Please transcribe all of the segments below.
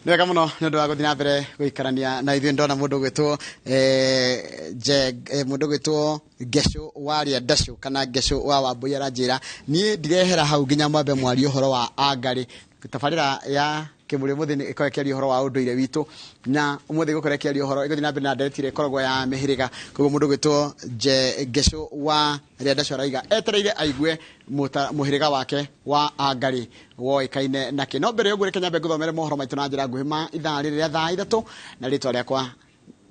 Nĩ wega mũno nĩ ũndũ wa gũthiĩ na mbere gũikarania na ithuĩ. Ndona mũndũ ũgwĩtwo mũndũ ũgwĩtwo Ngecũ wa Ndacũ kana Ngecũ wa Wambui aranjĩra niĩ ndirehera hau nginya mwambe mwarie ũhoro wa Angarĩ. Tabarĩra ya Kĩmũrĩ ũmũthĩ nĩ ĩkorwo ĩkĩaria ũhoro wa ũndũire witũ, na ũmũthĩ ĩgũkorwo ĩkĩaria ũhoro ĩgũthiĩ na mbere na ndereti ĩrĩa ĩkoragwo ya mĩhĩrĩga. Koguo mũndũ ũgwĩtwo Ngecũ wa Rĩandacũ araiga etereire aigue mũhĩrĩga wake wa Angarĩ woĩkaine nakĩ. No mbere ya ũguo, reke nyambe ngũthomere mohoro maitũ na njĩra nguhĩ ma ithaa rĩrĩ rĩa thaa 3, na rĩtwa rĩakwa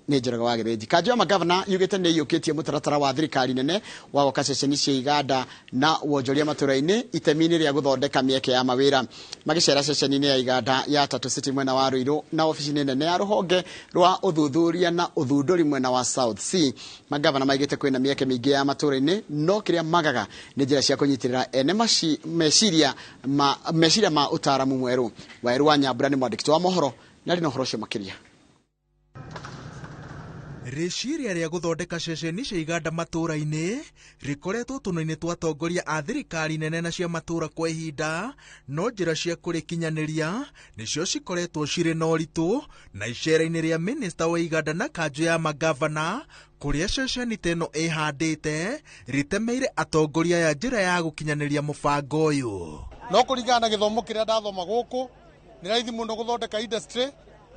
nĩ Njoroge wa Gĩthĩnji. Kanjũ ya magavana yugĩte nĩ ĩiyũkĩtie mũtaratara wa thirikari nene wa gwaka ceceni cia iganda na wonjoria matũra-inĩ itemi-inĩ rĩa gũthondeka mĩeke ya mawĩra. Magĩcera ceceni-inĩ ya iganda ya Tatu City mwena wa Ruiru na obici-inĩ nene ya rũhonge rwa ũthuthuria na ũthundũri mwena wa South C, magavana maigĩte kwĩna mĩeke mĩingĩ ya matũra-inĩ, no kĩrĩa magaga nĩ njĩra cia kũnyitĩrĩra ene meciria ma ũtaaramu mwerũ. Waeru wa Nyambura nĩ mwandĩki wa mohoro na arĩ na ũhoro ũcio makĩria. Rĩciria rĩa gũthondeka ceceni cia iganda matũũra-inĩ rĩkoretwo tũnua-inĩ twa atongoria a thirikari nene na cia matũũra kwa ihinda, no njĩra cia kũrĩkinyanĩria nĩcio cikoretwo cirĩ na ũritũ. Na icera-inĩ rĩa minista wa iganda na kanjũ ya magavana kũrĩa ceceni ta ĩno ĩhandĩte rĩtemeire atongoria aya njĩra ya gũkinyanĩria mũbango ũyũ. No kũringana na gĩthomo kĩrĩa ndathoma gũkũ, nĩ raithi mũno gũthondeka industry,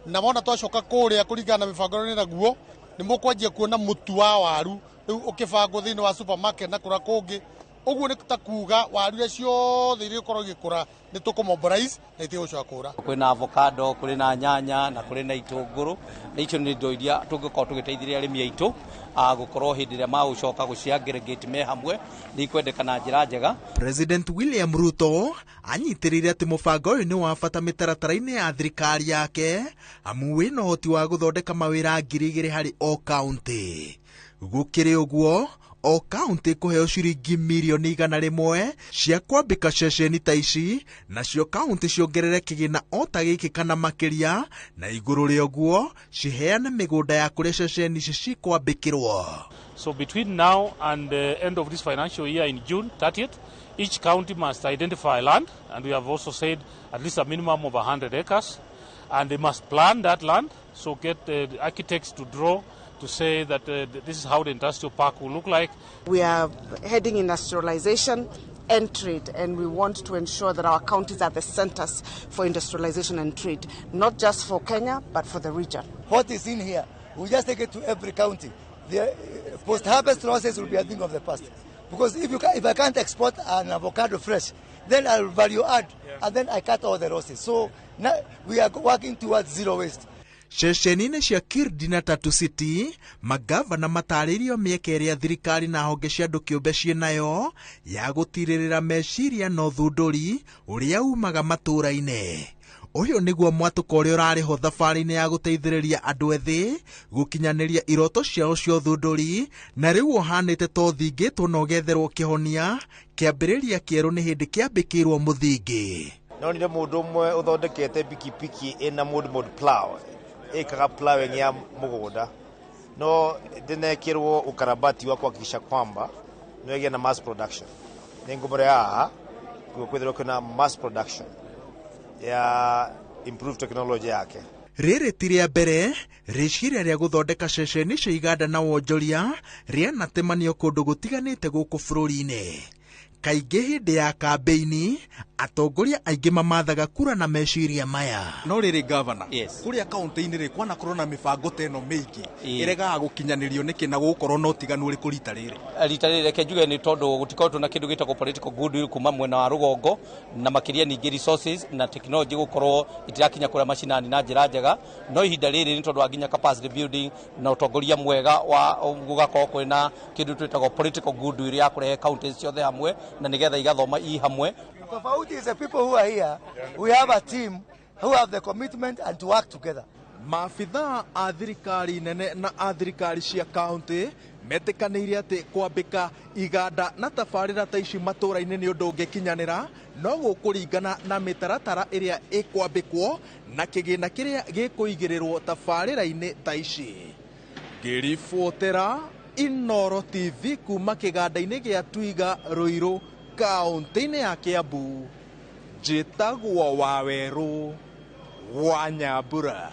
na wona twacoka kũrĩa, kũringana na mĩbango ĩrĩa naguo, nĩ mũkwanjia kuona mũtu wa waru rĩu ũkĩbangwo thĩinĩ wa supermarket na kũrĩa kũngĩ. Ũguo nĩ ta kuga waru iria ciothe irĩkorwo igĩkũra nĩ tũkũ-mobilize na itigũcoka kũra. Kwĩna avocado, kũrĩ na nyanya na kũrĩ na itũngũrũ, na icio nĩ indo iria tũngĩkorwo tũgĩteithĩrĩria arĩmi aitũ gũkorwo hĩndĩ ĩrĩa magũcoka gũci aggregate me hamwe nĩ ikwendeka na njĩra njega. President William Ruto anyitĩrĩire atĩ mũbango ũyũ nĩ wa bata mĩtaratara-inĩ ya thirikari yake, amu wĩna ũhoti wa gũthondeka mawĩra 2,000 harĩ o kaunti. Gũkĩrĩ ũguo, o kaunti kũheo ciringi mirioni 100 cia kwambĩka ceceni ta ici, nacio kaunti ciongerere kĩgĩna o ta gĩkĩ kana makĩria, na igũrũ rĩa ũguo ciheane mĩgũnda ya kũrĩa ceceni ici cikwambĩkĩrwo. So between now and the end of this financial year in June 30th, each county must identify land, and we have also said at least a minimum of 100 acres, and they must plan that land. So get the architects to draw to say that this is how the industrial park will look like. We are heading industrialization and trade, and we want to ensure that our counties are the centers for industrialization and trade, not just for Kenya, but for the region. What is in here, we just take it to every county. The post-harvest losses will be a thing of the past. Because if I can't export an avocado fresh, then I'll value add, and then I cut all the losses. So now we are working towards zero waste. Ceceni-inĩ cia Kirdi na Tatu City, magavana matarĩirio mĩeke ĩrĩa thirikari na honge cia andũ kĩũmbe ciĩnayo ya gũtirĩrĩra meciria na ũthundũri ũrĩa umaga matũũra-inĩ. Ũyũ nĩguo mwatũka ũrĩa ũrarĩho thabarĩ-inĩ ya gũteithĩrĩria andũ ethĩ gũkinyanĩria iroto ciao cia ũthundũri, na rĩu ũhanĩte ta ũthingĩtwo na ũgetherwo kĩhonia. Kĩambĩrĩria kĩerũ nĩ hĩndĩ kĩambĩkĩirwo mũthingi. Nonire mũndũ ũmwe ũthondekete pikipiki ĩna modmod plow, ĩkaga plowing ya mũgũnda, no ndĩnekĩrwo ukarabati wa kuhakikisha kwamba nĩwegĩa na mass production. Nĩ ngũmũre haha kwithirwo kwĩna mass production ya improved technology yake. Rĩrĩ ti rĩa mbere rĩciria rĩa gũthondeka ceceni cia iganda na wonjoria rĩanatemanio kũndũ gũtiganĩte gũkũ bũrũri-inĩ. Kaingĩ hĩndĩ ya kambĩini atongoria aingĩ mamathaga kura na meciria maya. No rĩrĩ, gavana, Yes. kũrĩa kaunti-inĩ rĩ, kwanakorwo na mĩbango ta ĩno mĩingĩ, Ĩĩ. ĩregaga gũkinyanĩrio nĩkĩ, na gũgũkorwo na ũtiganu ũrĩkũ rita rĩrĩ? Rita rĩrĩ, reke njuge nĩ tondũ gũtikoretwo na kĩndũ gĩtagwo political goodwill kuma mwena wa rũgongo, na makĩria ningĩ resources na technology gũkorwo itirakinya kũrĩa macinani na njĩra njega. No ihinda rĩrĩ nĩ tondũ wa nginya capacity building na ũtongoria mwega wa gũgakorwo kwĩna kĩndũ twĩtagwo political goodwill ya kũrehe counties ciothe hamwe na nĩgetha igathoma i hamwe. Tofauti is the people who are here. We have a team who have the commitment and to work together. Maabithaa a thirikari nene na a thirikari cia kaunti metĩkanĩire atĩ kwambĩka iganda na tabarĩra ta ici matũũra-inĩ nĩ ũndũ ũngĩkinyanĩra, no gũkũringana na mĩtaratara ĩrĩa ĩkwambĩkwo na kĩgĩna kĩrĩa gĩkũigĩrĩrwo tabarĩra-inĩ ta ici. Ngĩribotera Inoro TV kuma kĩganda-inĩ gĩa Twiga, Ruiru, kaunti-inĩ ya Kiambu, njĩtagwo Wawerũ Wa Nyambura.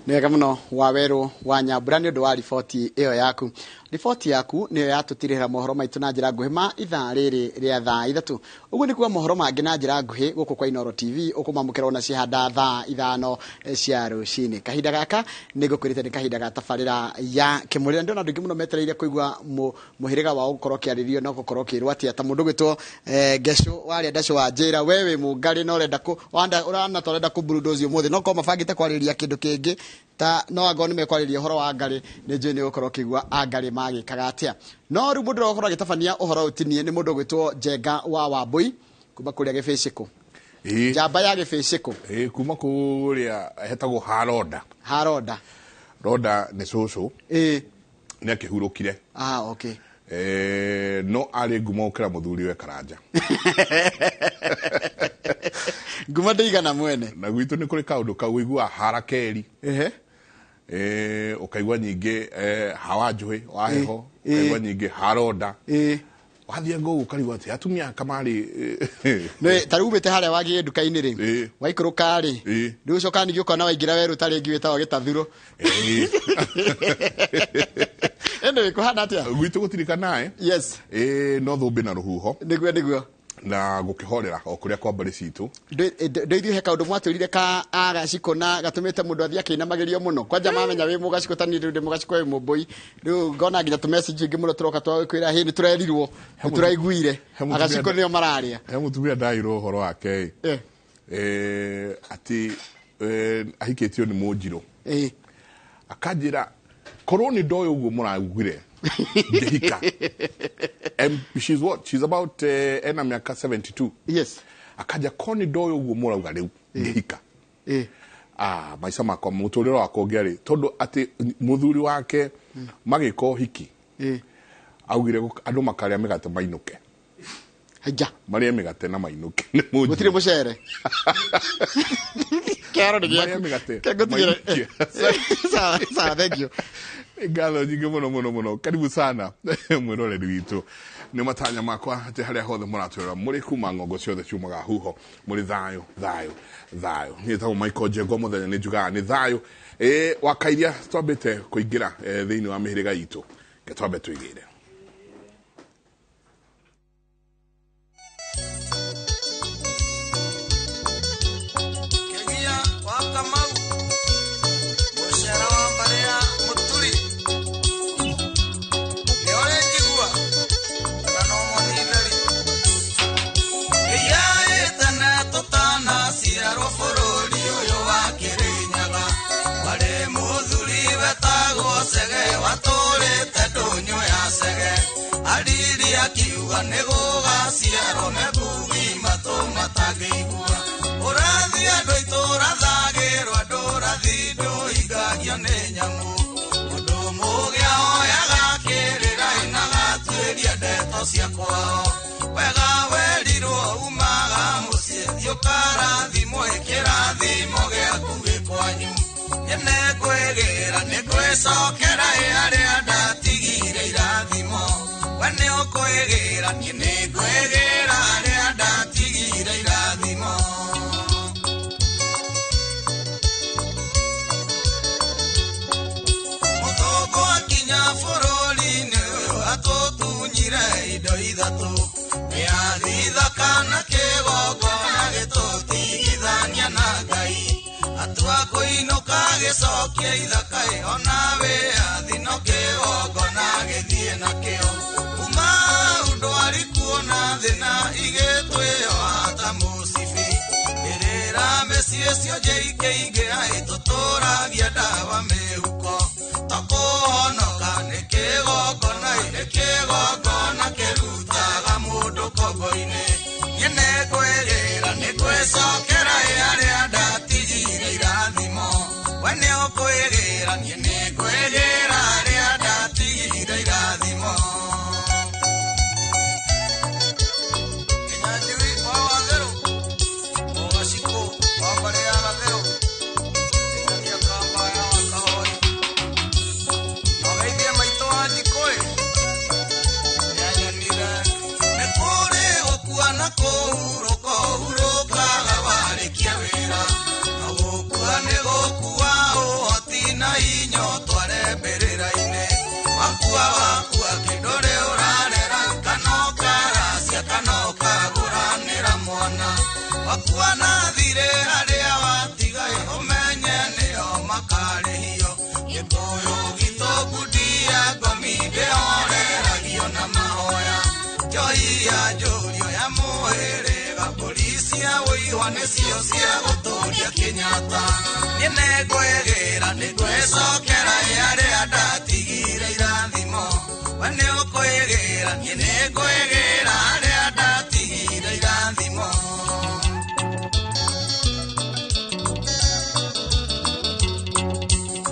Nĩ wega mũno Wawerũ wa Nyambura nĩ ũndũ wa riboti ĩyo yaku. Riboti yaku nĩyo yatũtirĩra mohoro maitũ na njĩra nguhĩ ma ithaa rĩrĩ rĩa thaa 3. Ũguo nĩ kuga mohoro mangĩ na njĩra nguhĩ gũkũ kwa Inooro TV ũkũmamũkĩra ona cihanda thaa 5 cia rũcinĩ. Kahinda gaka nĩ ngũkwĩrĩte nĩ kahinda ga tabarĩra ya kĩmũrĩra. Ndĩrona andũ aingĩ mũno metereire kũigua mũhĩrĩga wao gũkorwo ũkĩarĩrio na gũkorwo ũkĩrwo atĩa, ta mũndũ gwĩtwo Ngecũ warĩa Ndacũ wa njĩra we wĩ mũngarĩ na ũrenda kũ ũrana ta ũrenda kũ bulldoze ũmũthĩ, no korwo mabangĩte kwarĩrĩria kĩndũ kĩngĩ ta no angorwo nĩ mekwarĩria ũhoro wa ngarĩ, nĩ njũĩ nĩ ũgũkorwo ũkĩigua angarĩ magĩkaga atĩa. No rĩu mũndũ ũrĩa ũgũkorwo agĩtabania ũhoro ũyũ ti niĩ, nĩ mũndũ ũgwĩtwo Njenga wa Wambũi kuma kũrĩa Gĩbĩcĩkũ. Njamba ya Gĩbĩcĩkũ. Ĩĩ, kuma kũrĩa hetagwo Haronda. Haronda. Ronda nĩ cũcũ. Nĩ akĩhurũkire. Ah, okay. No arĩ ngumo gũkĩra mũthuri we Karanja. Ngumo ndĩigana mwene. Na gwitũ nĩ kũrĩ kaũndũ kau ũiguaga harakeri. Ũkaigua nyingĩ hawa njũĩ wa heho, ũkaigua nyingĩ haronda. Wathiĩ ngũgũ ũkarigwo atĩ atumia aka marĩ Nĩ ta rĩu umĩte harĩa wagiĩ nduka-inĩ rĩ, waikũrũka rĩ, rĩu ũcoka ningĩ ũkona waingĩra werũ ta rĩngĩ wĩtagwo gĩtathuro. Anyway, kũhana atĩa? Gwitũ gũtirĩ kanaĩ. Yes. No thũmbĩ na rũhuho. Nĩguo nĩguo. Na gũkĩhorera o kũrĩa kwa mbarĩ citũ. Ndũithuĩ he kaũndũ mwatwĩrire ka agacikũ na gatũmĩte mũndũ athiĩ akĩinamagĩrio mũno. Kwanja mamenya wĩ mũgacikũ ta niĩ rĩu ndĩ mũgacikũ wĩ mũmbũi. Rĩu ngona nginya tũmessage ingĩ mũno tũroka twa kwĩra hĩ nĩ tũrerirwo, nĩ tũraiguire. Agacikũ nĩo mararĩa. He mũtumia ndairwo ũhoro wake ĩ. Atĩ ahikĩtio nĩ mũnjirũ. Akanjĩra korwo nĩ ndoĩ ũguo mũraugire ngĩhika. She's what? She's about ena miaka 72. Yes. Akaja korwo nĩ ndoĩ ũguo mũrauga rĩu ngĩhika. Ah, maica makwa mũtũrĩre wakwa ũngĩarĩ tondũ atĩ mũthuri wake magĩka ũhiki augire andũ makarĩa mĩgate mainũke. Haija. Marĩe mĩgate na mainũke. Nĩ mũnjirũ. Gũtirĩ mũcere. Kĩharo nĩ Marĩe gĩaku. mĩgate Ngũtigĩre. mainũke. Sawa, sawa, thank you. Ngatho nyingĩ mũno mũno mũno. Karibu sana mwĩroreri witũ. Nĩ matanya makwa atĩ harĩa hothe mũratwĩrora mũrĩ kuma ng'ongo ciothe ciumaga huho mũrĩ thayũ thayũ thayũ. Niĩ tagwo Michael Njengo, mũthenya nĩ njugaga nĩ thayũ. Wakairia twambĩte kũingĩra thĩinĩ wa mĩhĩrĩga itũ. Ke twambe tũigĩre. Kĩgia wa Kamau, mũcera wa mbarĩ ya Mũturi, nĩ ũrĩnjigua kana no mũnitheri? Ĩya ĩtene tũtanaciarwo bũrũri ũyũ wa Kĩrĩnyaga, warĩ mũthuri wetagwo Cege, watũrĩte ndũnyũ ya Cege. Ariri akiuga nĩ gũgaciarwo mekugi matũ matangĩigua. Ũrathi andũ itũra thagĩrwo andũ ũrathi ndũhingagio nĩ nyamũ. Mũndũ mũũgĩ ahoyaga kĩrĩra na gatuĩria ndeto cia kwao. Wega werirwo umaga mũciĩ, thiĩ ũkarathimwo kĩrathimo gĩaku gĩ kwanyu. Niĩ nĩngwĩgĩra nĩngwĩcokera harĩa ndatigire irathimo. We nĩũkwĩgĩra, niĩ nĩngwĩgĩra harĩa ndatigire irathimo. Mũthũngũ akinya bũrũri-inĩ ũyũ atũtunyire indo ithatũ. Mĩathi thaka na kĩgongona gĩtũtigithania na Ngai. Atua kũinũka gĩcokia ithaka ĩ, ona wĩyathi no kĩgongona gĩthiĩ nakĩo. Kuma hau ndwari kuona thĩna igĩtwĩyoha ta mũcibi. Mbĩrĩra mĩciĩ cionje ingĩingĩha ĩtũtũragia ndawa mĩhuko. Tũkũhonoka nĩ kĩgongona nĩ kĩgongona kĩrutaga mũndũ ngombo-inĩ. Niĩ nĩngwĩrĩra nĩngwĩcokera harĩa ndatigire irathimo. We nĩũkwĩrĩra, niĩ nĩngwĩrĩra harĩa ndatigire irathimo. Kĩnyanjui wa Watherũ, Mũgacikũ wa mbarĩ ya Gatherũ, Ĩngania Kamba ya Wakahoi. Mageithie maitũ wa Njikũĩ, nĩanyonire. Wakua na thirĩ arĩa watiga ũmenye nĩo makarĩhio. Gĩkũyũ gitũ ngundi ya ngomi ndĩhoreragio na mahoya. Njohi ya njũrio ya mũhĩrĩga mbũri cia ũihwa nĩcio cia gũtũria Kenyatta. Niĩ nĩngwĩgĩra nĩngwĩcokera arĩa ndatigire irathimo. We nĩũkwĩgĩra niĩ nĩngwĩgĩra arĩa ndatigire irathimo.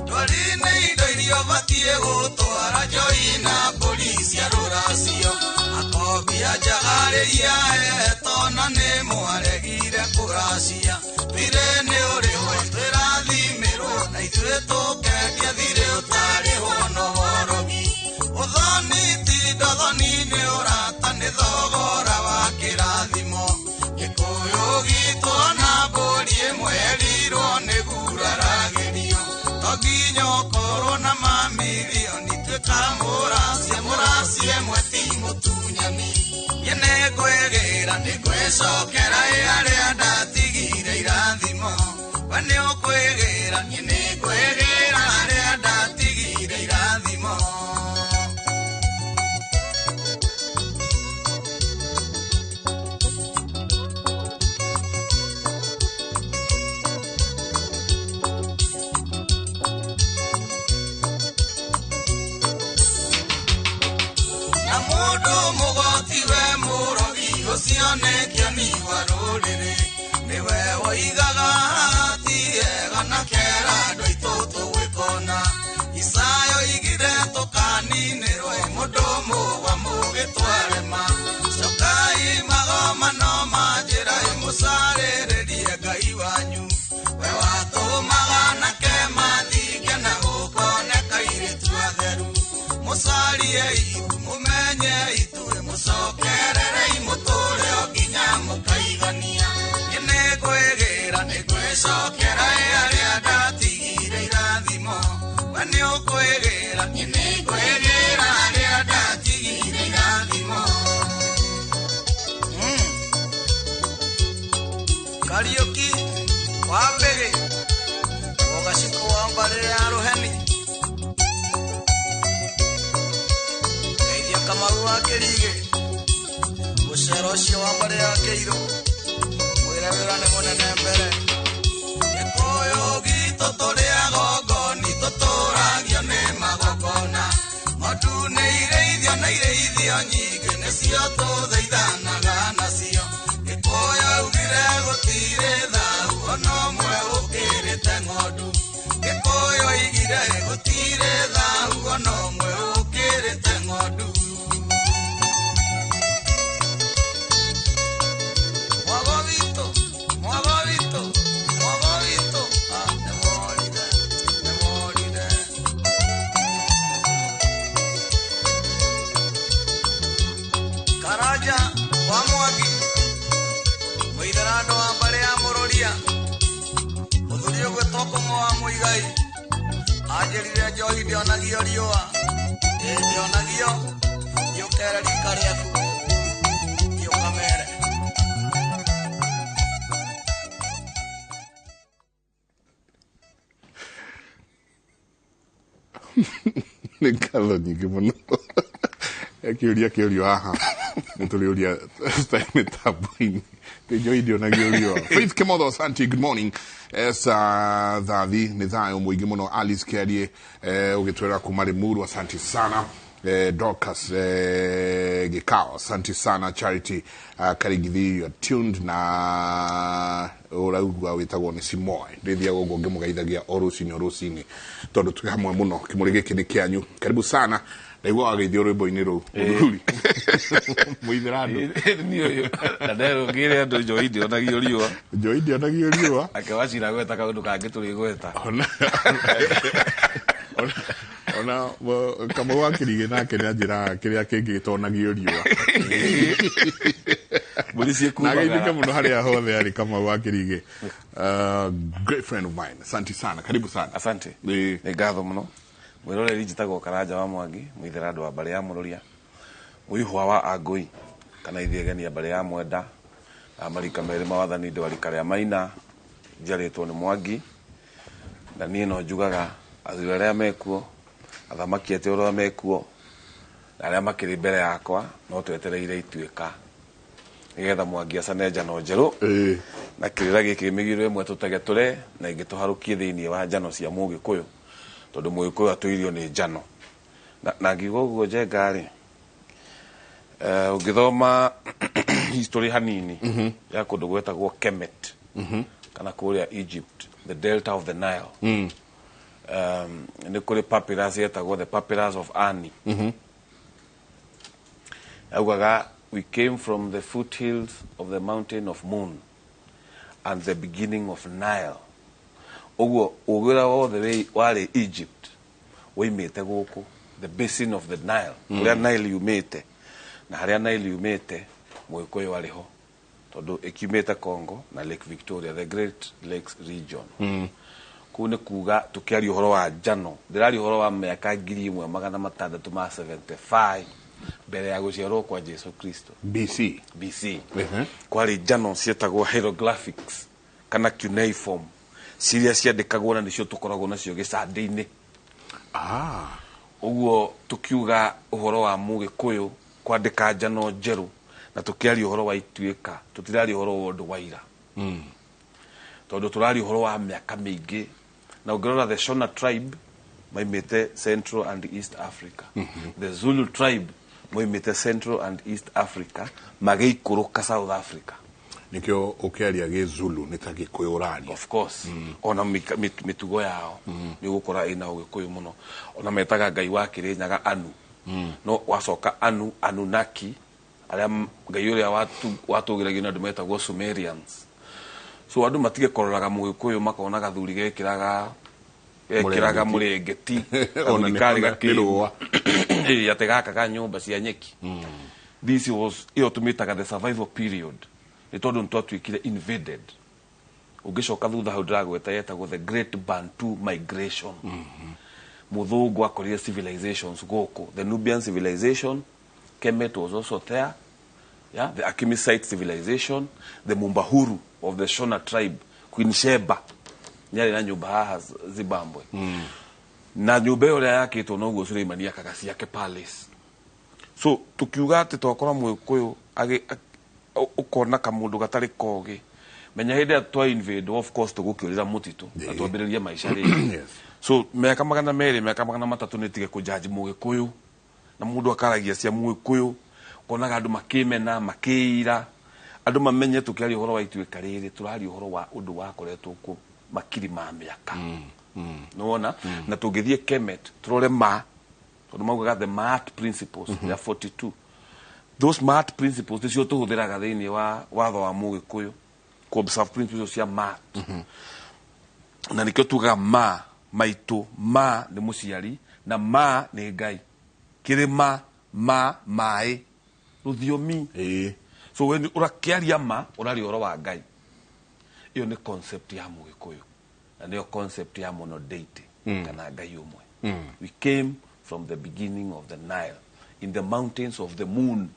Ndwari nĩ indo iria ũbatiĩ gũtwara njohi na mbũri cia rũracio. Akombia njagarĩria etwo na nĩ mwaregire kũracia. Thirĩ nĩ ũrĩhwo twĩrathimĩrwo na ithuĩ tũkendia thirĩ ũtarĩhwo no worogi. Ũthoni ti ndothoni nĩ ũrata nĩ thogora wa kĩrathimo. Gĩkũyũ gitũ ona mbũri ĩmwe yerirwo nĩ guraragĩrio. To nginya ũkorwo na mamirioni tuĩka mũracia mũracia ĩmwe ti mũtunyani. Niĩ nĩngwĩgĩra nĩngwĩcokera arĩa ndatigire irathimo. We nĩũkwĩgĩra niĩ nĩngwĩgĩra arĩa ndatigire irathimo. Na mũndũ mũgoti we mũrogi ũcio nĩ kĩoni wa rũrĩrĩ. Nĩwe woigaga ti ega na kera andũ aitũ tũgwĩkona. Isayo oigire tũkaninĩrwo mũndũ mũgwa mũgĩtwarema. Cokai magomano ma njĩra mũcarĩrĩrie Ngai wanyu. We watũmaga anake mathinge na gũkoneka airĩtu atheru. Mũcarie itu mũmenye ithuĩ mũcokererei mũtũre o nginya mũkaigania. Niĩ nĩngwĩgĩra nĩngwĩcokera arĩa ndatigire irathimo. We nĩũkwĩgĩra niĩ nĩngwĩgĩra arĩa ndatigire irathimo. Kariũki wa Mbĩgĩ Mũgacikũ wa mbarĩ ya Rũheni Geithia Kamau wa Kĩrigĩ Mũcero ũcio wa mbarĩ ya Kĩirũ mwĩre wĩra nĩ mũnene mbere. Gĩkũyũ gitũ tũrĩ agongoni tũtũragio nĩ magongona. Ng'ondu nĩ irĩithio na irĩithio nyingĩ nĩcio tũthaithanaga nacio. Gĩkũyũ augire gũtirĩ thahu ona ũmwe ũkĩrĩte ng'ondu. Gĩkũyũ aigire gũtirĩ thahu ona ũmwe ũkĩrĩte ng'ondu. Mwago witũ, mwago witũ, mwago witũ, ah, nĩworire, nĩworire. Karanja wa Mwangi mũitherando wa mbarĩ ya Mũrũria mũthuri ũgwĩtwo Kũng'ũ wa Mũigai anjĩrire njohi ndĩonagio riũa ĩ ndĩonagio thiĩ ũkere rika rĩaku thiĩ ũkamere. Nĩ ngatho nyingĩ mũno kĩũria kĩũrio haha nĩ tũrĩũria mĩtambo-inĩ njohi ndĩonagio riũa. Faith Kimotho, asante, good morning. Esa thathi nĩ thayũ mũingĩ mũno. Alice Kerie ũgĩtwĩra kuma Limuru, asante sana. Dorcas Gikao, asante sana. Charity Karigithi, you are tuned na ũraigua wĩtagwo nĩ Simoe. Ndĩthiaga ũguo ngĩmũgeithagia o rũcinĩ o rũcinĩ tondũ twĩ hamwe mũno. Kĩmũrĩ gĩkĩ nĩ kĩanyu, karibu sana. Ndaigua wageithio rwĩmbo-inĩ rũu mũthuri mũithĩrando. Niĩ ũyũ na nderũngĩire andũ njohi ndĩonagio riũa. Njohi ndĩonagio riũa. Ake wacira gweta kaũndũ kangĩ tũrĩgweta. Ona Kamau wa Kĩrigĩ nake nĩ anjĩraga kĩrĩa kĩngĩ gĩtonagio riũa. Mbũri ciĩkumagara. Na ageithĩke mũno harĩa hothe arĩ Kamau wa Kĩrigĩ. Great friend of mine. Asante sana. Karibu sana. Asante. Nĩ ngatho mũno. Mwĩroreri njĩtagwo Karanja wa Mwangi, mũitherando wa mbarĩ ya Mũrũria, mũihwa wa Angũi kana ithiĩ ageni a mbarĩ ya Mwenda, Marika merĩ ma wathani ndĩ wa rika rĩa Maina, njiarĩtwo nĩ Mwangi, na niĩ no njugaga athuri arĩa mekuo, athamaki atĩ arĩa mekuo, na arĩa makĩrĩ mbere yakwa, no twetereire ituĩka nĩgetha Mwangi acane njano njerũ na kĩrĩra gĩkĩ mĩgiro ĩmwe tũtegetũre na ĩngĩ tũharũkie thĩinĩ wa njano cia Mũgĩkũyũ, tondũ Mũgĩkũyũ atũirio nĩ njano. Na ngiuga ũguo Njenga rĩ, ũngĩthoma history hanini ya kũndũ gwetagwo Kemet kana kũrĩa Egypt, the delta of the Nile, nĩ kũrĩ papyrus yetagwo the Papyrus of Ani. Yaugaga, "We came from the foothills of the mountain of Moon and the beginning of Nile." Ũguo ũgĩ ũrĩa wothe warĩ Egypt woimĩte gũkũ, the basin of the Nile, kũrĩa Nile yumĩte, na harĩa Nile yumĩte Mũgĩkũyũ arĩ ho, tondũ ĩkiumĩte Congo na Lake Victoria, the Great Lakes region. Kũu nĩ kuga tũkĩaria ũhoro wa njano, ndĩraria ũhoro wa mĩaka 1675 mbere ya gũciarwo kwa Jesu Kristo. BC. BC. Kwarĩ njano cietagwo hieroglyphics kana cuneiform, ciria ciandĩkagwo na nĩcio tũkoragwo nacio gĩcandĩ-inĩ. Ũguo tũkiuga ũhoro wa Mũgĩkũyũ kwandĩka njano njerũ na tũkĩaria ũhoro wa ituĩka, tũtiraria ũhoro wa ũndũ wa ira, tondũ tũraria ũhoro wa mĩaka mĩingĩ. Na ũngĩrora the Shona tribe maimĩte Central and East Africa, the Zulu tribe moimĩte Central and East Africa magĩikũrũka South Africa. Nĩkĩo ũkĩaria Gĩzulu nĩ ta Gĩkũyũ ũraria. Of course. Ona mĩtugo yao nĩ ũgũkora ĩna Ũgĩkũyũ mũno. Ona metaga ngai wa Kĩrĩnyaga Anu, no wacoka Anu, Anunnaki, arĩa ngai ũrĩa watũgĩragio nĩ andũ metagwo Sumerians. So andũ matige kũroraga Mũgĩkũyũ makona gathuri gekĩraga mũrengeti, Ona gathuri nĩ- karĩ ona nĩ gakĩru. rũa. Ĩĩ, atĩ gaka ka nyũmba cia nyeki. This was ĩyo tũmĩtaga the survival period, nĩ tondũ nĩ twatuĩkire invaded. Ũngĩcoka thutha hau ndĩragweta yetagwo the Great Bantu Migration. Mũthũngũ akorire civilizations gũkũ, the Nubian civilization, Kemet was also there, yeah? The Achemisite civilization, the Mumbahuru of the Shona tribe, Queen Sheba nĩarĩ na nyũmba haha Zimbabwe, na nyũmba ĩyo ũrĩa yakĩtwo noguo Suleimani akaga ciake palace. So tukiuga atĩ twakora Mũgĩkũyũ ũkona kamũndũ gatarĩ kogĩ, menya hĩndĩ ĩrĩa twa invade, of course tũgũkĩũrĩra mũtitũ na twambĩrĩrie maica rĩngĩ. So mĩaka 200, mĩaka 300, nĩ tige kũjaji Mũgĩkũyũ na mũndũ akaragia cia Mũgĩkũyũ, ũkonaga andũ makĩmena makĩira. Andũ mamenye tũkĩaria ũhoro wa ituĩka rĩrĩ, tũraria ũhoro wa ũndũ wakoretwo kuo makiri ma mĩaka, nĩwona? Na tũngĩthiĩ Kemet tũrore ma, tondũ maugaga the Maat principles ya 42, those Maat principles nĩcio tũhũthĩraga thĩinĩ wa watho wa Mũgĩkũyũ, ku observe principles cia Maat. Na nĩkĩo tugaga ma maitũ, ma nĩ mũciari na ma nĩ Ngai, kĩrĩma, ma maĩ, rũthiomi. So when ũrakĩaria ma, ũraria ũhoro wa Ngai. Ĩyo nĩ concept ya Mũgĩkũyũ na nĩyo concept ya monodeity kana Ngai ũmwe. We came from the beginning of the Nile in the mountains of the Moon,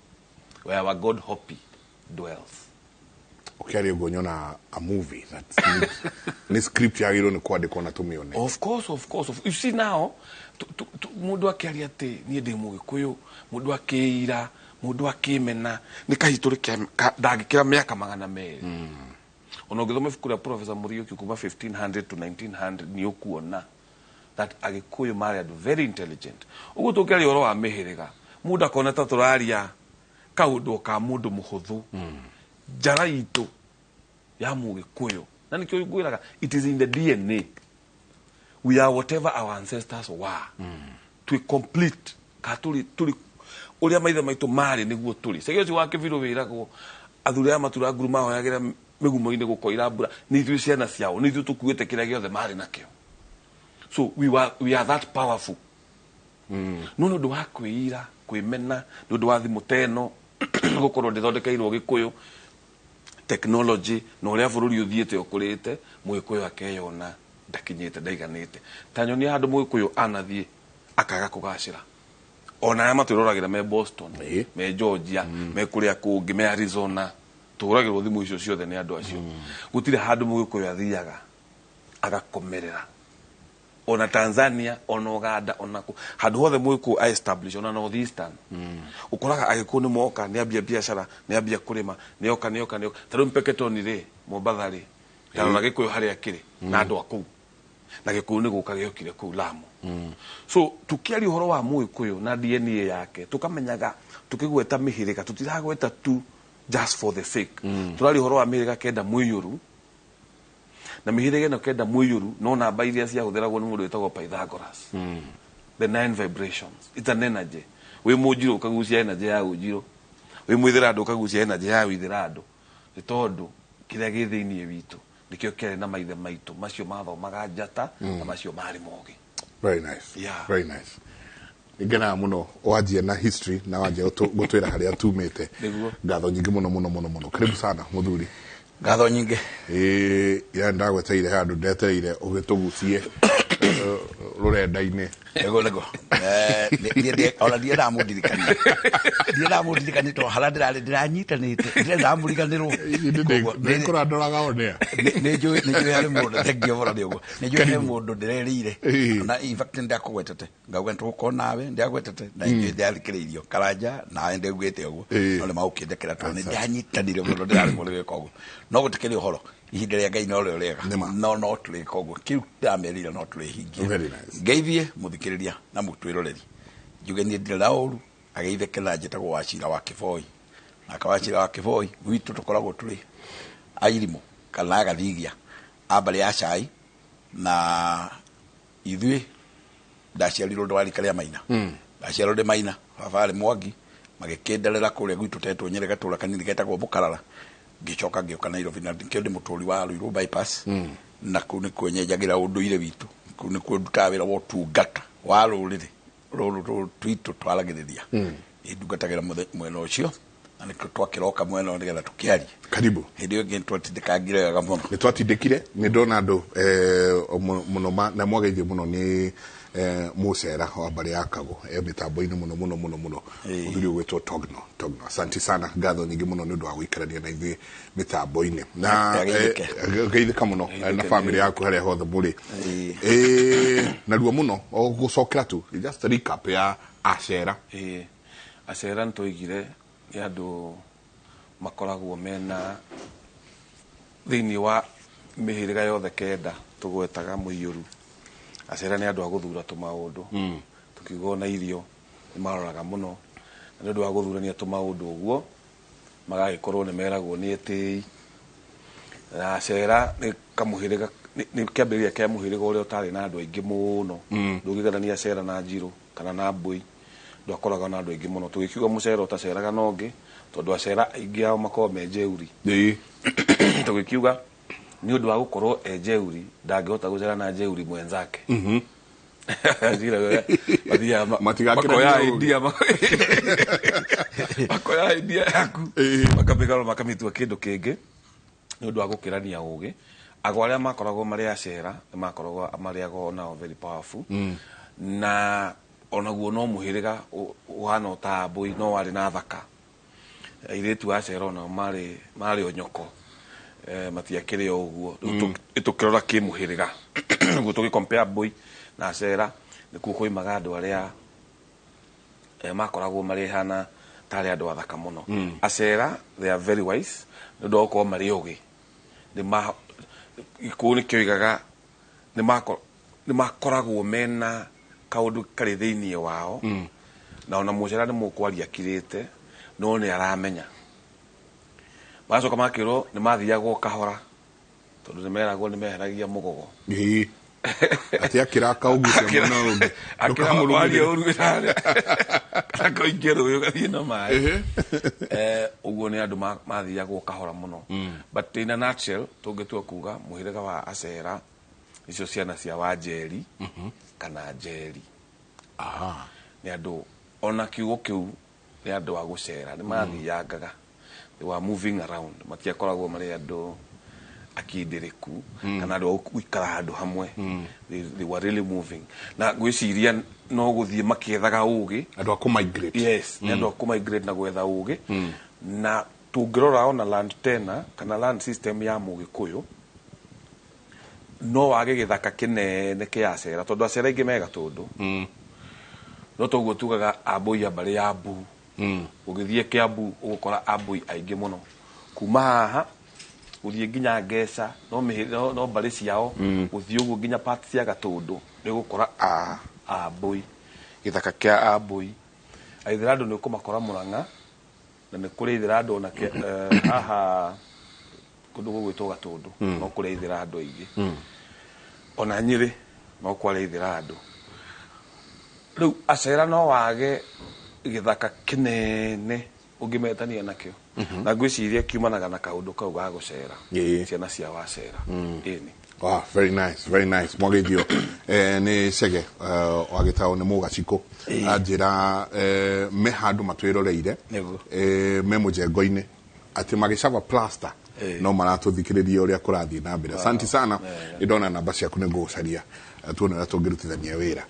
where our god Hopi dwells. Ũkĩaria ũguo nyona a movie that nĩ script yagĩrĩirwo nĩ kwandĩkwo na tũmĩone. Of course, of course. You see now, mũndũ akĩaria atĩ niĩ ndĩ Mũgĩkũyũ, mũndũ akĩira, mũndũ akĩmena, nĩ kahitũrĩ ndangĩkĩra mĩaka 200. Ona ũngĩthoma ibuku rĩa Professor Muriuki kuma 1500 to 1900, nĩ ũkuona that Agĩkũyũ marĩ andũ very intelligent. Ũguo tũkĩaria ũhoro wa mĩhĩrĩga, mũndũ akona ta tũraria kaũndũ ka mũndũ mũhũthũ. Njara itũ ya Mũgĩkũyũ, na nĩkĩo ngwĩraga it is in the DNA. We are whatever our ancestors were. Twĩ complete ka tũrĩ ũrĩa maithe maitũ marĩ nĩguo tũrĩ. Cege ũcio wa kĩbirũ wĩragwo athuri aya matura nguru mahoyagĩra mĩgumo-inĩ gũkoira mbura, nĩ ithuĩ ciana ciao, nĩ ithuĩ tũkuĩte kĩrĩa gĩothe marĩ nakĩo. So we are that powerful. No nĩ ũndũ wa kwĩira, kwĩmena, nĩ ũndũ wa thimũ ta ĩno gũkorwo ndĩthondekeirwo Gĩkũyũ, technology na ũrĩa bũrũri ũthiĩte ũkũrĩte, Mũgĩkũyũ akeyona ndakinyĩte, ndaiganĩte. Ta nyonia handũ Mũgĩkũyũ anathiĩ akaga kũgacĩra. Ona arĩa matwĩroragĩra me Boston, me Georgia, me kũrĩa kũngĩ, me Arizona, Tũhũragĩrwo thimũ icio ciothe nĩ andũ acio. Gũtirĩ handũ Mũgĩkũyũ athiaga agakomerera, ona Tanzania, ona Uganda, ona kũ handũ hothe Mũgĩkũyũ a establish, ona North Eastern, ũkoraga Agĩkũyũ nĩ moka, nĩ ambia biacara, nĩ ambia kũrĩma, nĩ oka, nĩ oka, nĩ oka. Ta rĩu Mpeketoni rĩ, Mombatha rĩ, ndarora Gĩkũyũ harĩa kĩrĩ na andũ a kũu, na Gĩkũyũ nĩ gũka gĩokire kũu Lamu. So tukiaria ũhoro wa Mũgĩkũyũ na DNA yake, tukamenyaga tukĩgweta mĩhĩrĩga tũtiragweta tu just for the sake. Tũraria ũhoro wa mĩhĩrĩga 9 mũiyũru, na mĩhĩrĩga ĩno 9 mũiyũru no namba iria ciahũthĩragwo nĩ mũndũ wĩtagwo Pythagoras, the nine vibrations. It's an energy. Wĩ mũnjirũ ũkagucia energy ya ũnjirũ, wĩ mwĩthĩra andũ ũkagucia energy ya wĩthĩra andũ, nĩ tondũ kĩrĩa gĩ thĩinĩ witũ nĩkĩo kĩarĩ na maithe maitũ macio mathomaga njata na macio marĩ mogĩ. Very nice. Yeah. Very nice. Ngenaga mũno wanjia na history na wanjia gũtwĩra harĩa tumĩte. Nĩguo. Ngatho nyingĩ mũno mũno mũno mũno. Karibu sana mũthuri. Ngatho nyingĩ. Ĩĩ, ya ndagwetereire handũ, ndetereire ũgĩtũgucie rũrenda-inĩ. Nĩguo, nĩguo. Niĩ ona ndiendaga mũndirikanie, ndiendaga mũndirikanie tondũ harĩa ndĩrarĩ ndĩranyitanĩte, ndirendaga mũriganĩrwo. Nĩ kũrandoraga onea. Nĩ njũĩ harĩ mũndũ, thengiũ mũno nĩ ũguo, nĩ njũĩ he mũndũ ndĩrerĩire, na in fact nĩ ndakũgwetete, ngauga nĩtũgũkorwo nawe, ndiagwetete na inyuĩ ndĩrathikĩrĩirio Karanja nawe ndĩaugĩte ũguo, no nĩ magũkĩndekera tondũ nĩ ndanyitanire mũno, ndĩraremwo nĩ gwĩka ũguo, no gũtikĩrĩ ũhoro, ihinda rĩa Ngai no rĩo rĩega, no tũrĩka ũguo kĩu ndĩramerĩire, no tũrĩhingia. Very nice. Ngeithie mũthikĩrĩria na mũtwĩroreri, njuge niĩ ndirĩ na ũru, ageithĩke na njĩtagwo Wacira wa Kĩboi, nake Wacira wa Kĩboi gwitũ tũkoragwo tũrĩ airimũ kana agathigia a mbarĩ ya cai, na ithuĩ ndaciarirwo ndwarika rĩa Maina, ndaciarirwo ndĩ Maina, baba arĩ Mwangi, magĩkĩnderera kũrĩa gwitũ tetwo Nyĩrĩ, gatũra kanini getagwo Mũkarara, ngĩcoka ngĩũka Nairobi, na nĩkĩo ndĩ mũtũri wa Ruiru bypass, na kũu nĩkuo nyenjagĩra ũndũire witũ, kũu nĩkuo ndutaga wĩra wa ũtungata wa rũrĩrĩ rũrũ rũrũ twitũ twaragĩrĩria. Nĩ ndungatagĩra mwena ũcio, na nĩkĩo twakĩroka mwena ũyũ nĩgetha tũkĩarie. Karibu. Hĩndĩ ĩyo ĩngĩ nĩtwatindĩkangire wega mũno. Nĩ twatindĩkire, nĩ ndona andũ mũno na mwageithio mũno nĩ mũcera wa mbarĩ ya Kago mĩtambo-inĩ mũno mũno mũno mũno, mũthuri ũgwĩtwo Togno Togno. Asante sana, ngatho nyingĩ mũno nĩ ũndũ wa gũikarania na ithuĩ mĩtambo-inĩ na Ageithĩke. Geithĩka mũno na family yaku harĩa hothe mũrĩ. Narua mũno o gũcokera tu just a recap ya acera. Ĩĩ, acera nĩ twaigire nĩ andũ makoragwo mena thĩinĩ wa mĩhĩrĩga yothe 9 tũgwetaga mũiyũru. Acera nĩ andũ a gũthura tũmaũndũ, tũkiuga ona irio nĩ maroraga mũno, na nĩ ũndũ wa gũthurania tũmaũndũ ũguo magagĩkorwo nĩ meragwo nĩ etĩi. Na acera nĩ kamũhĩrĩga, nĩ kĩambĩrĩria kĩa mũhĩrĩga ũrĩa ũtarĩ na andũ aingĩ mũno. Ndũngĩgerania acera na njirũ kana na mbũi, ndwakoragwo na andũ aingĩ mũno. Tũgĩkiuga mũcera ũtaceraga na ũngĩ, tondũ acera aingĩ ao makoragwo me njeuri. Tũgĩkiuga nĩ ũndũ wa gũkorwo e njeuri, ndangĩhota gũcera na njeuri mwenzake. Mathiaga Matigakĩrania makoya ũgĩ. idea, makoya idea yaku, makamĩgarũra, makamĩtua kĩndũ kĩngĩ nĩ ũndũ wa gũkĩrania ũgĩ. Ago arĩa makoragwo marĩ acera nĩ makoragwo marĩ ago nao very powerful, na onaguo no mũhĩrĩga ũhana o ta mbũi, no warĩ na thaka airĩtu a cera onao marĩ onyoko, matiakĩrĩ o ũguo. Rĩu tũkĩrora kĩmũhĩrĩga ũguo, tũgĩ compare mbũi na cera, nĩkuo koimaga andũ arĩa makoragwo marĩ hana tarĩ andũ athaka mũno. Acera, they are very wise nĩ ũndũ wa gũkorwo marĩ ũgĩ. Nĩ gĩkũyũ nĩkĩoigaga nĩ makoragwo mena kaũndũ karĩ thĩinĩ wao, na ona mũcera nĩ mũkwaria akirĩte no nĩ aramenya. Magacoka makĩrwo nĩ mathiagwo kahora tondũ nĩ meragwo nĩ meheragia mũgogo. Ĩĩ. Atĩ akĩraka ũgucia mwena ũngĩ. Akĩra waria ũru ĩrarĩa kana koingĩ rũĩ ũgathiĩ na maĩ. Ũguo nĩ andũ mathiagwo kahora mũno. But in a nutshell, tũngĩtua kuga mũhĩrĩga wa acera icio ciana cia Wanjeri kana Njeri nĩ andũ, ona kiugo kĩu nĩ andũ a gũcera, nĩ mathiangaga, they were moving around, matiakoragwo marĩ andũ akindĩrĩku kana andũ a gũikara handũ hamwe. They were really moving, na ngwĩciria no gũthiĩ makĩethaga ũgĩ. Andũ a kũ-migrate. Yes, nĩ andũ a kũ-migrate na gwetha ũgĩ na Tũngĩrora ona land tenure kana land system ya Mũgĩkũyũ, no wage gĩthaka kĩnene kĩa acera, tondũ acera aingĩ me Gatũndũ. No toguo tugaga Ambũi a mbarĩ ya Mbu. Ũgĩthiĩ Kĩambu ũgũkora Ambũi aingĩ mũno, kuma haha gũthiĩ nginya Ngeca, no, no mbarĩ ciao. Gũthiĩ ũguo nginya part cia Gatũndũ nĩ ũgũkora a Ambũi, gĩthaka kĩa Ambũi. Aithĩrandũ nĩ ũkũmakora Mũrang'a, na nĩ kũrĩ Aithĩrandũ ona haha kũndũ gũgwĩtwo Gatũndũ. No kũrĩ Aithĩrandũ aingĩ. Ona Nyĩrĩ no kwarĩ Aithĩrandũ. Rĩu acera no wage gĩthaka kĩnene ũngĩmetania nakĩo, na ngwĩciria kiumanaga na kaũndũ kau ga gũcera, ciana cia wacera. Ĩni. Wow, very nice, very nice. Mwagithio nĩ Cege wagĩtagwo nĩ Mũgacikũ, anjĩra me handũ matwĩroreire. Me mũjengo-inĩ atĩ magĩcaba plaster, no maratũthikĩrĩria ũrĩa kũrathiĩ na mbere. Asante sana. Nĩ ndona namba ciaku, nĩ ngũgũcaria tuone ũrĩa tũngĩrutithania wĩra,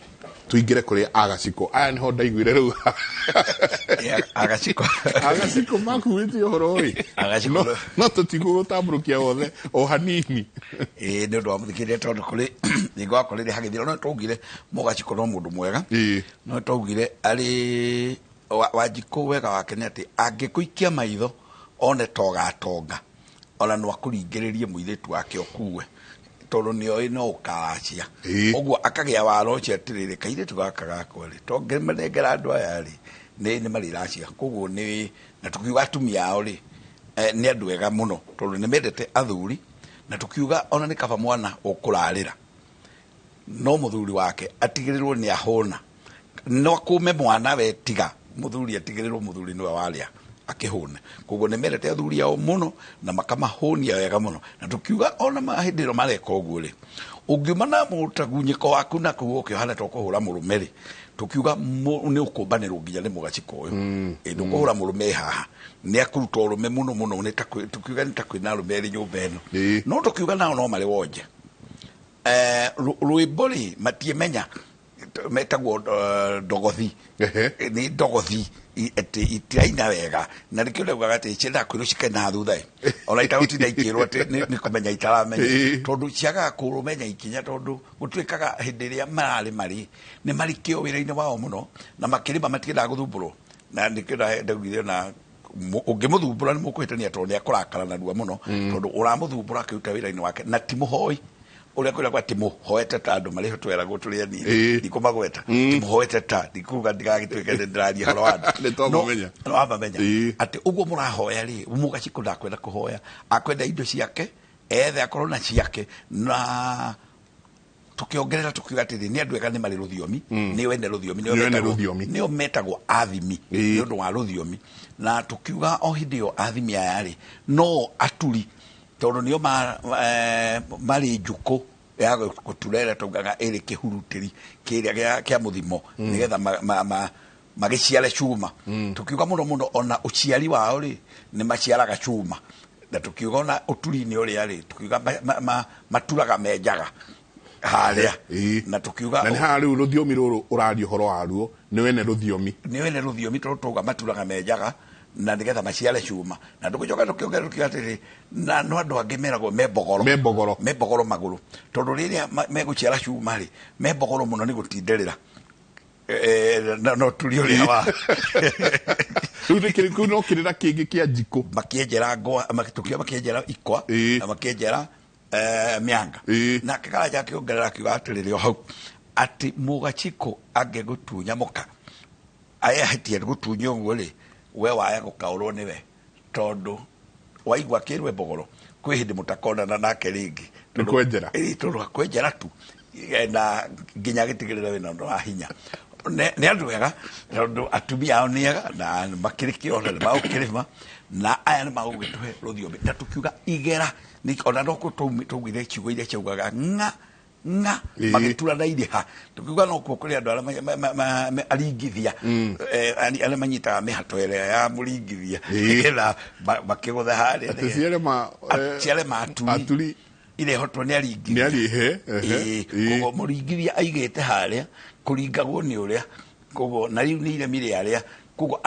tuingĩre kũrĩ agacikũ aya. Nĩho ndaiguire rĩu. Agacikũ. Agacikũ makuĩte ũhoro ĩ. Agacikũ. No tũtigũgũtambũrũkia wothe, o hanini. Ĩĩ, nĩ ũndũ wa mũthikĩrĩria, tondũ kũrĩ hingo wakorire hagĩthira, no twaugire Mũgacikũ no mũndũ mwega. No twaugire arĩ Wanjikũ, wega wake nĩ atĩ angĩkũikia maitho one ta ũgatonga, ona no akũringĩrĩrie mũirĩtu wake ũkue, tondũ nĩ oĩ no ũkaracia. Ũguo akagĩa wara ũcio atĩrĩrĩ, kairĩtu gaka gakwa rĩ, to ngĩmanengera andũ aya rĩ, nĩ marĩracia. Koguo nĩ na tukiuga atumia ao rĩ, nĩ andũ ega mũno, tondũ nĩ mendete athuri, na tukiuga ona nĩ kaba mwana ũkũrarĩra no mũthuri wake atigĩrĩrwo nĩ ahũna, no akũme mwana we, tiga mũthuri atigĩrĩrwo mũthuri nĩwe warĩa akĩhũne. Koguo nĩ mendete athuri ao mũno na makamahũnia wega mũno, na tukiuga ona hĩndĩ ĩno mareka ũguo rĩ, ũngiuma na mũtagunyĩko waku na kũu ũkĩohana to kũhũra mũrũme rĩ, tukiuga nĩ ũkũmbanĩrwo nginya nĩ mũgacikũ ũyũ. Ĩ ndũkũhũra mũrũme haha, nĩ akũruta ũrũme mũno mũno, nĩ ta tukiuga nĩ ta kwĩna arũme erĩ nyũmba ĩno. No tukiuga nao no marĩ wonje. Rwĩmbo rĩ matiĩmenya, metagwo ndogothi. Nĩ ndogothi atĩ itiraina wega, na nĩkĩo ndaugaga atĩ ciendaga kwĩrwo cikena thutha ĩ, ona itagũtinda ikĩrwo atĩ nĩ kũmenya itaramenya, tondũ ciagaga kũmenya ikinya, tondũ gũtuĩkaga hĩndĩ ĩrĩa mararĩma rĩ, nĩ marĩ kĩo wĩra-inĩ wao mũno, na makĩrĩma matiendaga gũthumbũrwo, na nĩkĩo ndaugire ona ũngĩmũthumbũra nĩ mũkũhĩtania, tondũ nĩ akũrakara narua mũno, tondũ ũramũthumbũra akĩruta wĩra-inĩ wake, na ti mũhoi ũrĩa kwĩragwo atĩ mũhoete ta andũ marĩ ho tweragwo tũrĩ anini. Ndikũmagweta, ti mũhoete ta ndikuga ndigagĩtuĩke nĩ ndĩraria ũhoro wa andũ. Nĩ twamamenya. No wamamenya atĩ ũguo mũrahoya rĩ, mũgacikũ ndakwenda kũhoya, akwenda indo ciake ethe akorwo na ciake. Na tukiongerera tukiuga atĩrĩ, nĩ andũ ega, nĩ marĩ rũthiomi, nĩo ene rũthiomi, nĩo Nĩo ene metagwo- rũthiomi. Nĩo metagwo athimi nĩ ũndũ wa rũthiomi. Na tukiuga o hĩndĩ ĩyo athimi aya rĩ, no aturi, tondũ nĩo marĩ njukũ ya gũtura ĩrĩa taugaga ĩrĩ kĩhurutĩri kĩrĩa kĩa mũthimo, nĩgetha magĩciare cuma. Tukiuga mũno mũno ona ũciari wao rĩ, nĩ maciaraga cuma. Na tukiuga ona ũturi-inĩ ũrĩa rĩ, tukiuga maturaga menjaga harĩa. Na tukiuga Na nĩ haha rĩu rũthiomi rũrũ ũraria ũhoro waruo, nĩ wene rũthiomi. Nĩ wene rũthiomi, tondũ tauga maturaga menjaga na nĩgetha maciare cuma. Na tũgĩcoka tũkĩongerera tũkiuga atĩrĩ, na no andũ angĩ meragwo me mbogoro. Me mbogoro. Me mbogoro magũrũ, tondũ rĩrĩa megũciara cuma rĩ, me mbogoro mũno nĩ gũtinderĩra. Na no turi ũrĩa wa Rĩu nĩ kĩu no kĩrĩra kĩngĩ kĩa njikũ. Makĩenjera ngwa, tũkiuga makĩenjera ikwa na makĩenjera mĩanga. Nake Karanja akĩongerera akiuga atĩrĩrĩ, o hau atĩ mũgacikũ angĩgũtunya mũka ayahĩtie gũtunya ũguo rĩ, we waya gũkaũrwo nĩwe, tondũ waigua akĩrwe mbogoro kwĩ hĩndĩ mũtakonana nake rĩngĩ. Nĩ kwenjera. Ĩĩ, tondũ akwenjera tu. Na nginya agĩtigĩrĩra wĩna ũndũ wa hinya. Nĩ andũ ega, tondũ atumia ao nĩ ega na makĩrĩ kĩo na nĩ magũkĩrĩma, na aya nĩ magũgĩtũhe rũthiomi. Na tũkiuga igera ona no kũ twaugire ciugo iria ciaugaga ng'a ng'a magĩtura na irĩha, tukiuga no kuo kũrĩ andũ arĩa aringithia, arĩa manyitaga mĩhato ĩrĩa ya mũringithia, nĩgetha makĩgũthe harĩa. Atĩ ciarema ciarema aturi. Aturi. Irehotwo nĩ aringithia. Nĩ arihe, ehe. Koguo mũringithia aigĩte harĩa kũringagwo nĩ ũrĩa, koguo na rĩu nĩ iremi rĩa arĩa, koguo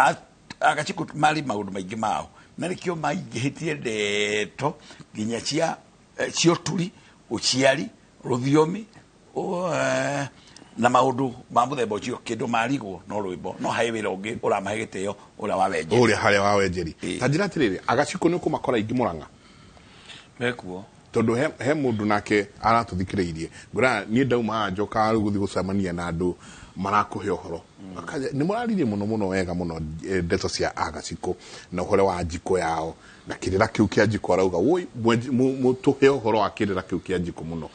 agacikũ marĩ maũndũ maingĩ mao. Na nĩkĩo maingĩhĩtie ndeto nginya cia ũturi, ũciari, rũthiomi, na maũndũ ma mũthemba ũcio. Kĩndũ marigwo no rwĩmbo, no harĩ wĩra ũngĩ ũramahe gĩtĩo ũrĩa wa wenjeri. Ũrĩa harĩa wa wenjeri. Ta njĩra atĩrĩrĩ, agacikũ nĩ ũkũmakora aingĩ Mũrang'a? Mekuo. Tondũ he mũndũ nake aratũthikĩrĩirie. Ngũraga niĩ ndauma haha njokaga rĩu gũthiĩ gũcemania na andũ marakũhe ũhoro. Nĩ mũraririe mũno mũno wega mũno ndeto cia agacikũ na ũhoro wa njiko yao na kĩrĩra kĩu kĩa njiko. Arauga woi mũtũhe ũhoro wa kĩrĩra kĩu kĩa njiko mũno,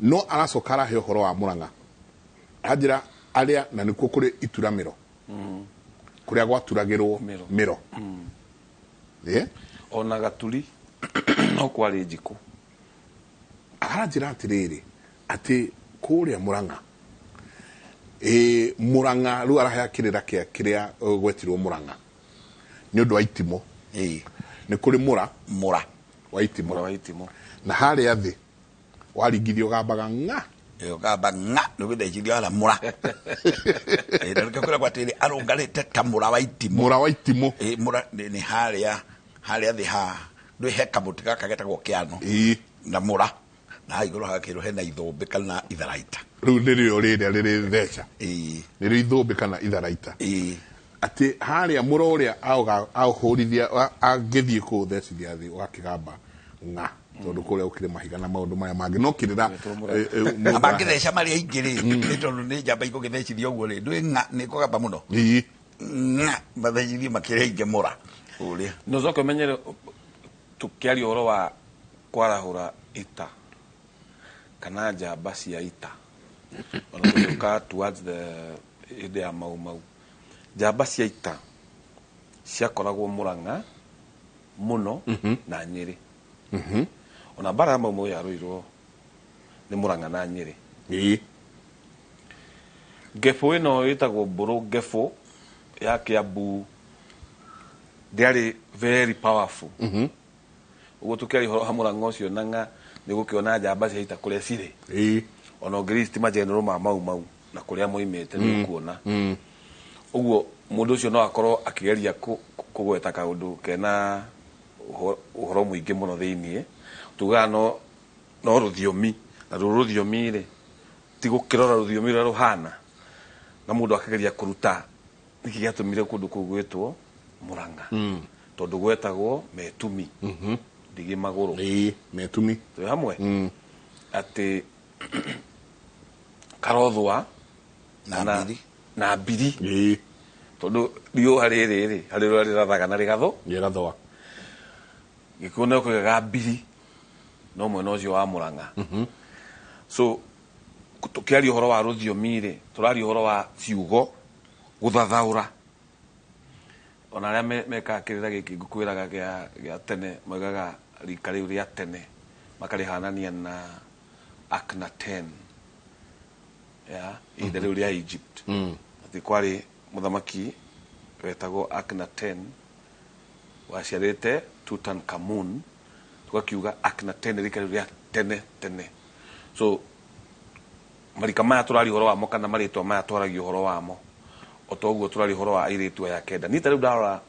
no aracoka arahe ũhoro wa Mũrang'a, anjĩra arĩa na nĩkuo kũrĩ ituramĩro kũrĩa gwaturagĩrwo mĩro. Ona gaturi no kwarĩ njiko. Aranjĩra atĩrĩrĩ, atĩ kũrĩa Mũrang'a, Mũrang'a rĩu arahea kĩrĩra kĩa kĩrĩa gwetirwo Mũrang'a nĩ ũndũ wa itimũ. Nĩ kũrĩ mũra wa itimũ. Mũra wa itimũ. Na harĩa thĩ waringithio gambaga ng'a. Ũgamba ng'a nĩgũthecithio ara mũra. Na nĩkĩo kwĩragwo atĩrĩrĩ, arũngarĩte ta mũra wa itimũ. Mũra wa itimũ. Mũra nĩ harĩa thĩ ha ndwĩ he kamũtĩ gaka getagwo kĩano. Na mũra na haha igũrũ hagakĩrwo hena ithũmbĩ kana itharaita. Rĩu nĩrĩo rĩrĩa rĩrĩ theca. Nĩrĩo ithũmbĩ kana itharaita. Atĩ harĩa mũra ũrĩa aũhũrithia angĩthiĩ kũũthecithia thĩ ũgakĩgamba ng'a, tondũ kũrĩa gũkĩrĩ mahiga na maũndũ maya mangĩ no kĩrĩra mangĩtheca marĩa aingĩ rĩ, nĩ tondũ nĩ njamba igũgĩthecithia ũguo rĩ, ndwĩ ng'a nĩ kũgamba mũno. Ng'a mathecithie makĩrĩ aingĩ mũra ũrĩa. No ũcoke ũmenyere tũkĩaria ũhoro wa kwarahũra ita kana njamba cia ita, ona tũgĩũka towards the hĩndĩ ya Mau Mau, njamba cia ita ciakoragwo Mũrang'a mũno na Nyĩrĩ. Ona mbara ya Mau Mau yarũirwo nĩ Mũrang'a na Nyĩrĩ. Ngebũ ĩno ĩtagwo Mbũrũ Ngebũ ya Kĩambu ndĩarĩ very powerful. Ũguo tũkĩaria ũhoro wa Mũrang'a ũcio na ng'a nĩ ũgũkĩona njamba cia ita kũrĩa cirĩ. Ona ũngĩristi majenero ma Mau Mau na kũrĩa moimĩte nĩ ũkuona. Ũguo mũndũ ũcio no akorwo akĩgeria kũgweta kaũndũ kena ũhoro mũingĩ mũno thĩiniĩ. Tugaga no rũthiomi, na rũrũ rũthiomi rĩ ti gũkĩrora rũthiomi rũrĩa rũhana, na mũndũ akageria kũruta nĩkĩ gĩatũmire kũndũ kũu gwĩtwo Mũrang'a. Tondũ gwetagwo metumi. Ndigi magũrũ. Metumi. Twĩ hamwe? Atĩ karothwa na mbiri. Tondũ riũa rĩrĩ rĩ, harĩ rũrĩa rĩrathaga na rĩgathũ. Rĩgathũa. Gĩkũyũ nĩ kũigaga mbiri no mwena ũcio wa Mũrang'a. So tũkĩaria ũhoro wa rũthiomi rĩ, tũraria ũhoro wa ciugo gũthathaũra. Ona arĩa mekaga kĩrĩra gĩkĩ ngũkwĩraga gĩa tene, moigaga rika rĩu rĩa tene makarĩhanania na Akhenaten ya ihinda rĩu rĩa Egypt. Atĩ kwarĩ mũthamaki wetagwo Akhenaten waciarĩte Tutankhamun, tugakiuga Akhenaten rika rĩu rĩa tene tene. So marika maya tũraria ũhoro wamo kana marĩtwa maya twaragia ũhoro wamo, o ta ũguo tũraria ũhoro wa airĩtu aya kenda. Niĩ ta rĩu ndarora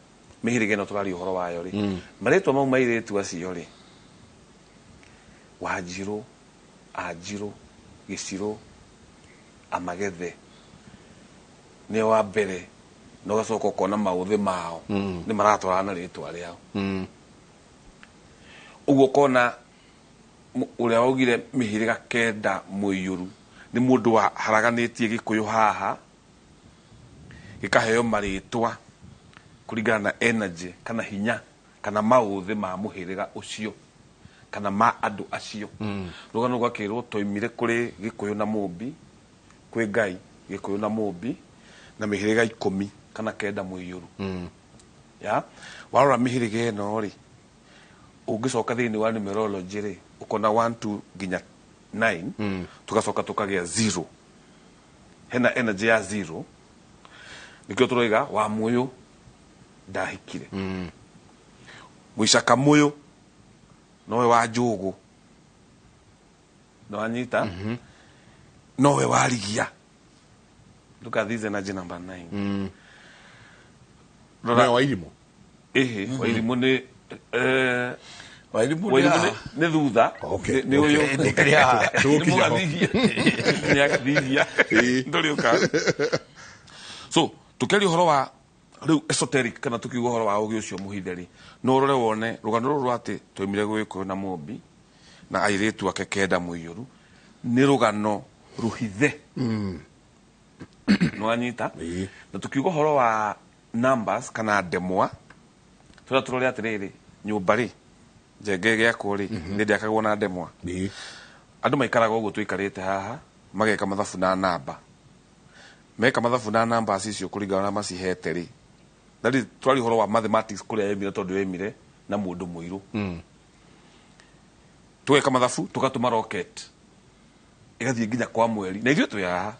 mĩhĩrĩga ĩno tũraria ũhoro wayo rĩ, marĩtwa mau ma airĩtu acio rĩ, Wanjirũ, Anjirũ, Gĩcirũ, Amagethe nĩo wa mbere, na ũgacoka ũkona maũthĩ mao nĩ maratwarana na rĩtwa rĩao. Ũguo ũkona ũrĩa waugire mĩhĩrĩga kenda mũiyũru nĩ mũndũ waharaganĩtie Gĩkũyũ haha gĩkaheo marĩtwa kũringana na energy kana hinya kana maũthĩ ma mũhĩrĩga ũcio kana ma andũ acio. Rũgano rũgakĩrwo twaimire kũrĩ Gĩkũyũ na Mũmbi, kwĩ Ngai Gĩkũyũ na Mũmbi na mĩhĩrĩga 10 kana 9 mũiyũru. Ya warora mĩhĩrĩga ĩno rĩ, ũngĩcoka thĩinĩ wa numerology rĩ, ũkona 1 2 nginya 9, tugacoka tukagĩa 0. Hena energy ya 0. Nĩkĩo tũroiga wa mũyũ ndahikire. Mũicaka mũyũ nowe wa njũgũ. Nĩwanyita? Nowe wa rigia. Look at this energy number 9. Nowe wa irimũ. Ĩhĩ, Wairimũ nĩ Wairimũ Wairimũ nĩ thutha. Nĩ ũyũ. Nĩ kĩrĩa haha. Nĩ mũgathithia. Nĩ agathithia. Ndũrĩ ũka. So tũkĩaria ũhoro wa rĩu esoteric kana tũkiuga ũhoro wa ũgĩ ũcio mũhithe rĩ, no ũrore wone rũgano rũrũ rwa atĩ twaumire Gĩkũyũ na Mũmbi na airĩtu ake kenda mũiyũru nĩ rũgano rũhithe. Nĩwanyita? Na tukiuga ũhoro wa numbers kana ndemwa, tũrĩa tũrore atĩrĩrĩ, nyũmba rĩ, njenge ĩgĩakwo rĩ, nĩ ndĩakagwo na ndemwa. Andũ maikaraga ũguo tũikarĩte haha, mageka mathabu na namba. Meka mathabu na numbers icio kũringana na macihete rĩ, that is twari ũhoro wa mathematics kũrĩa yaumire, tondũ yaumire na mũndũ mũirũ. Tũgeka mathabu, tũgatũma rocket ĩgathiĩ nginya kwa mweri, na ithuĩ twĩ haha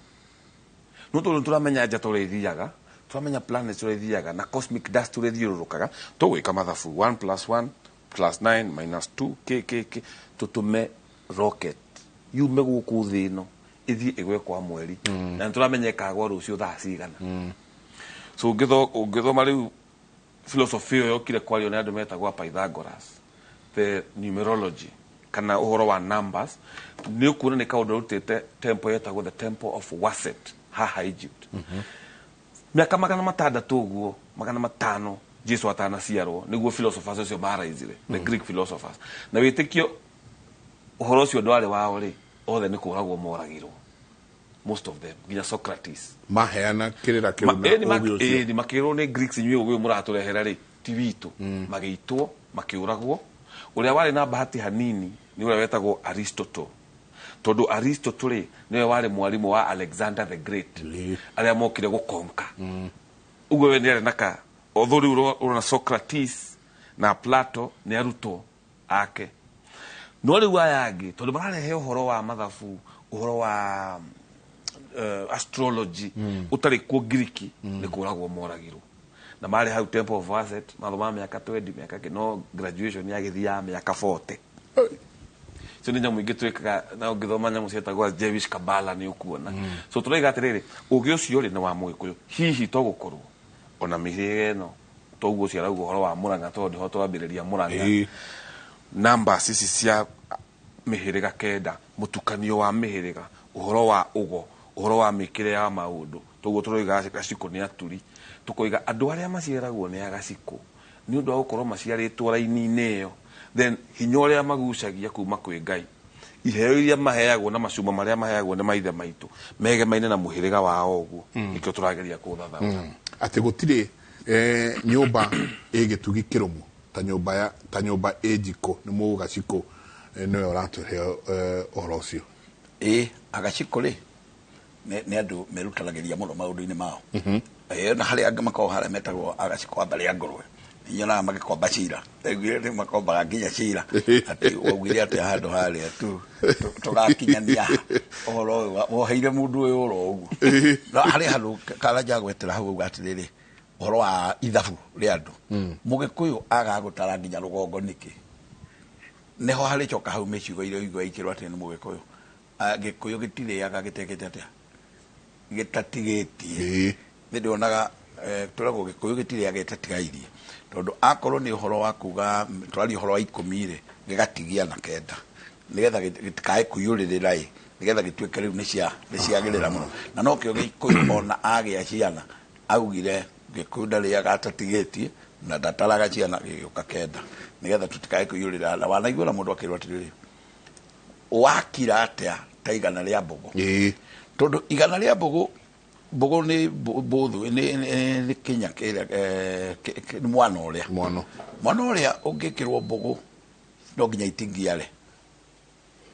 no tondũ tũramenya njata ũrĩa ithiaga, tũramenya planets ũrĩa ithiaga na cosmic dust ũrĩa ithiũrũrũkaga, tũgwĩka mathabu 1 plus 1 plus 9 minus 2 k k k, tũtũme rocket yume gũkũ thĩ ĩno ĩthiĩ ĩgwe kwa mweri, na nĩtũramenya ĩkagwa rũciũ thaa cigana. So ũngĩthoma rĩu philosophy ĩyo yokire kwario nĩ andũ metagwo Pythagoras, the numerology kana ũhoro wa numbers, nĩ ũkuona nĩ kaũndũ arutĩte temple yetagwo the Temple of Waset haha Egypt, mĩaka 600 ũguo, 500 Jesu atanaciarwo, nĩguo philosophers acio maraizire, the Greek philosophers, na wĩtĩkio ũhoro ũcio ndwarĩ wao rĩ, othe nĩ kũragwo moragirwo, most of them, nginya Socrates. Maheana kĩrĩra kĩu na ũgĩ ũcio. Ĩĩ, makĩrwo nĩ Greeks, inyuĩ ũgĩ ũyũ mũratũrehera rĩ ti witũ. Magĩitwo, makĩũragwo. Ũrĩa warĩ na bahati hanini nĩ ũrĩa wetagwo Aristotle, tondũ Aristotle rĩ, nĩwe warĩ mwarimũ wa Alexander the Great, arĩa mokire gũkonka ũguo. We nĩ arĩ na ka although rĩu ũrona Socrates na Plato nĩ arutwo ake, no rĩu aya angĩ, tondũ mararehe ũhoro wa mathabu, ũhoro wa astrology ũtarĩ kuo Ngiriki, nĩ kũragwo moragirwo. Na marĩ hau Temple of Waset mathomaga mĩaka 20, mĩaka kĩ, no graduation yagĩthiaga mĩaka 40. Icio nĩ nyamũ ingĩ twĩkaga, na ũngĩthoma nyamũ cietagwo Jewish Kabbalah nĩ ũkuona. So tũraiga atĩrĩrĩ, ũgĩ ũcio rĩ nĩ wa Mũgĩkũyũ, hihi to gũkorwo ona mĩhĩrĩga ĩno toguo ũcio arauga ũhoro wa Mũrang'a, tondũ nĩho twambĩrĩria Mũrang'a. Numbers ici cia mĩhĩrĩga kenda, mũtukanio wa mĩhĩrĩga, ũhoro wa ũgo, ũhoro wa mĩkĩre ya maũndũ, toguo tũroiga Gacikũ nĩ aturi, tũkoiga andũ arĩa maciaragwo nĩ Agacikũ nĩ ũndũ wa gũkorwo maciarĩtwo raini-inĩ ĩyo, then hinya ũrĩa magucagia kuma kwĩ Ngai, iheo iria maheagwo na macuma marĩa maheagwo nĩ maithe maitũ megemaine na mũhĩrĩga wao ũguo, nĩkĩo tũrageria kũthathaũra. Atĩ gũtirĩ nyũmba ĩ gĩtugi kĩrũmu ta nyũmba ya ta nyũmba ĩ njikũ. Nĩ mũgacikũ nĩwe ũratũhe ũhoro ũcio. Ĩ, Agacikũ rĩ nĩ andũ merutanagĩria mũno maũndũ-inĩ mao. Na harĩa angĩ makoragwo harĩa metagwo Agacikũ a mbarĩ ya ngũrwe, nyonaga magĩkomba cira. Ndaiguire nĩ makombaga nginya cira, atĩ waugire atĩ handũ harĩa tu tũgakinyania ũhoro ũyũ woheire mũndũ ũyũ oro ũguo. No harĩ handũ Karanja gwetera hau auga atĩrĩrĩ, ũhoro wa ithabu rĩa andũ, Mũgĩkũyũ agaga gũtara nginya rũgongo nĩkĩ? Nĩho harĩcoka hau mĩcigo iria ũigua ikĩrwo atĩ nĩ Mũgĩkũyũ. Gĩkũyũ gĩtirĩaga gĩtekĩte atĩa, gĩtatigĩtie. Nĩ ndĩonaga tũragwo Gĩkũyũ gĩtirĩaga gĩtatigairie, tondũ akorwo nĩ ũhoro wa kuga tũraria ũhoro wa 10 rĩ, gĩgatigia na 9 nĩgetha gĩtikae kũiyũrĩrĩra, ĩ nĩgetha gĩtuĩke rĩu nĩ ciagĩrĩra mũno. Na nokĩo Gĩkũyũ ona agĩa ciana augire Gĩkũyũ ndarĩaga atatigĩtie na ndataraga ciana, gĩgĩũka 9 nĩgetha tũtikae kũiyũrĩrĩra. Na wanaigua na mũndũ akĩrwo atĩrĩrĩ, wakira atĩa ta igana rĩa mbũgũ? Tondũ igana rĩa mbũgũ, mbũgũ nĩ mbũthũ, nĩ kĩnya kĩrĩa, nĩ mwana ũrĩa Mwano. Mwana ũrĩa ũngĩkĩrwo mbũgũ no nginya itingiare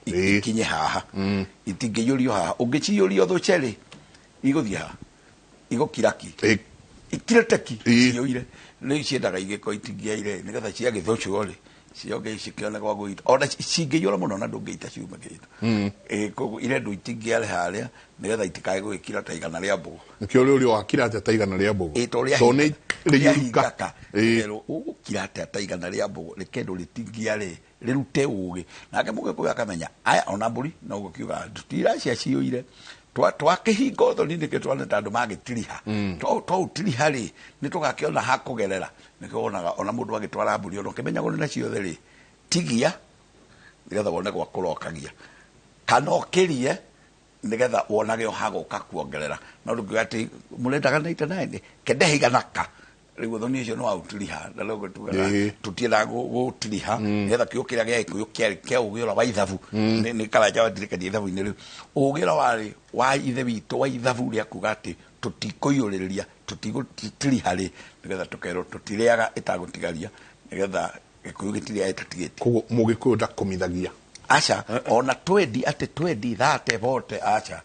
ikinye haha, itingĩiyũrio haha. Ũngĩciyũria thũce rĩ, igũthiĩ haha igũkira ki, ikire teki ciyũire. Rĩu ciendaga igĩko itingiaire nĩgetha ciagĩthũcwo rĩ, cionge cikĩone gwa gũita. Ona cingĩiyũra mũno na ndũngĩita ciume kĩndũ. Koguo irendwo itingiare harĩa nĩgetha itikae gũgĩkira ta igana rĩa mbũgũ. Nĩkĩo rĩũrĩa wakira atĩa ta igana rĩa mbũgũ? Ĩ, to rĩa Tondũ nĩ rĩahingaka. Rĩiyũruka. Ũgũkira atĩa ta igana rĩa mbũgũ? Rĩkendwo rĩtingiare, rĩrute ũgĩ. Nake Mũgĩkũyũ akamenya aya ona mbũri no gũkiuga tũtira cia ciyũire. Twakĩhinga ũthoni nĩkĩo twanete andũ magĩtiriha. Twaũtiriha rĩ, nĩ tũgakĩona ha kũgerera. Nĩkĩo wonaga ona mũndũ agĩtwara mbũri ona ũkĩmenyagwo nĩ na ciothe rĩ, tigia nĩgetha wone gwa kũrokagia, kana ũkĩrie nĩgetha wonage o hagũka kuongerera. No ndũngiuga atĩ mũrendaga 99 kendehe igana ka rĩu ũthoni ũcio nĩ waũtiriha, na rĩu tugaga tũtiendaga gũtiriha nĩgetha kĩo kĩrĩa gĩa Gĩkũyũ kĩarĩ kĩa ũgĩ ũrĩa wa ithabu. Nĩ karanja wandirikania ithabu-inĩ rĩu ũgĩ ũrĩa warĩ wa ithe witũ wa ithabu rĩa kuga atĩ tũtikũiyũrĩrĩria, tũtigũtiriha rĩ, nĩgetha tũkerwo tũtirĩaga ĩtagũtigaria, nĩgetha Gĩkũyũ gĩtirĩaga ĩtatigĩtie. Koguo Mũgĩkũyũ ndakomithagia. Aca, ona twendi atĩ twendi thate bote, aca.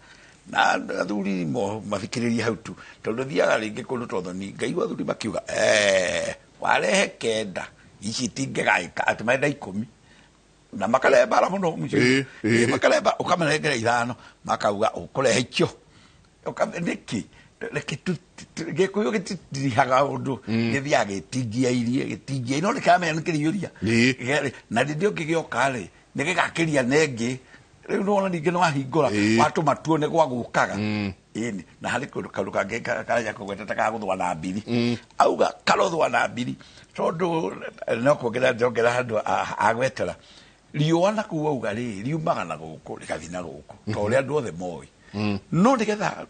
Na athuri mo mathikĩrĩrie hau tu, tondũ thiaga rĩngĩ kũndũ ta ũthoni ngaigua athuri makiuga warehe 9 ici itingĩgaĩka, atĩ marenda 10 na makarehe mbara mũno mũciĩ. Makarehe mbara, ũkamanengera 5 makauga ũkũrehe icio. Nĩkĩ? Reke Gĩkũyũ gĩtitirihaga ũndũ, gĩthiaga gĩtingiairie, gĩtingiairie, no nĩkĩramenya nĩkĩrĩiyũria. Na rĩrĩa ũngĩ gĩoka rĩ, nĩgĩgakĩria nengĩ. Rĩu nĩwona ningĩ nĩwahingũra, watũma tuone gwa gũkaga. Ĩni, na harĩ kũndũ kaũndũ kangĩ karanja kũgweta ta ka gũthũa na mbiri. Auga karothũa na mbiri, tondũ no kuongerera ndĩrongerera handũ agwetera. Riũa na kũu auga rĩ, riumaga na gũkũ, rĩgathiĩ na gũkũ, ta ũrĩa andũ othe moĩ. No nĩgetha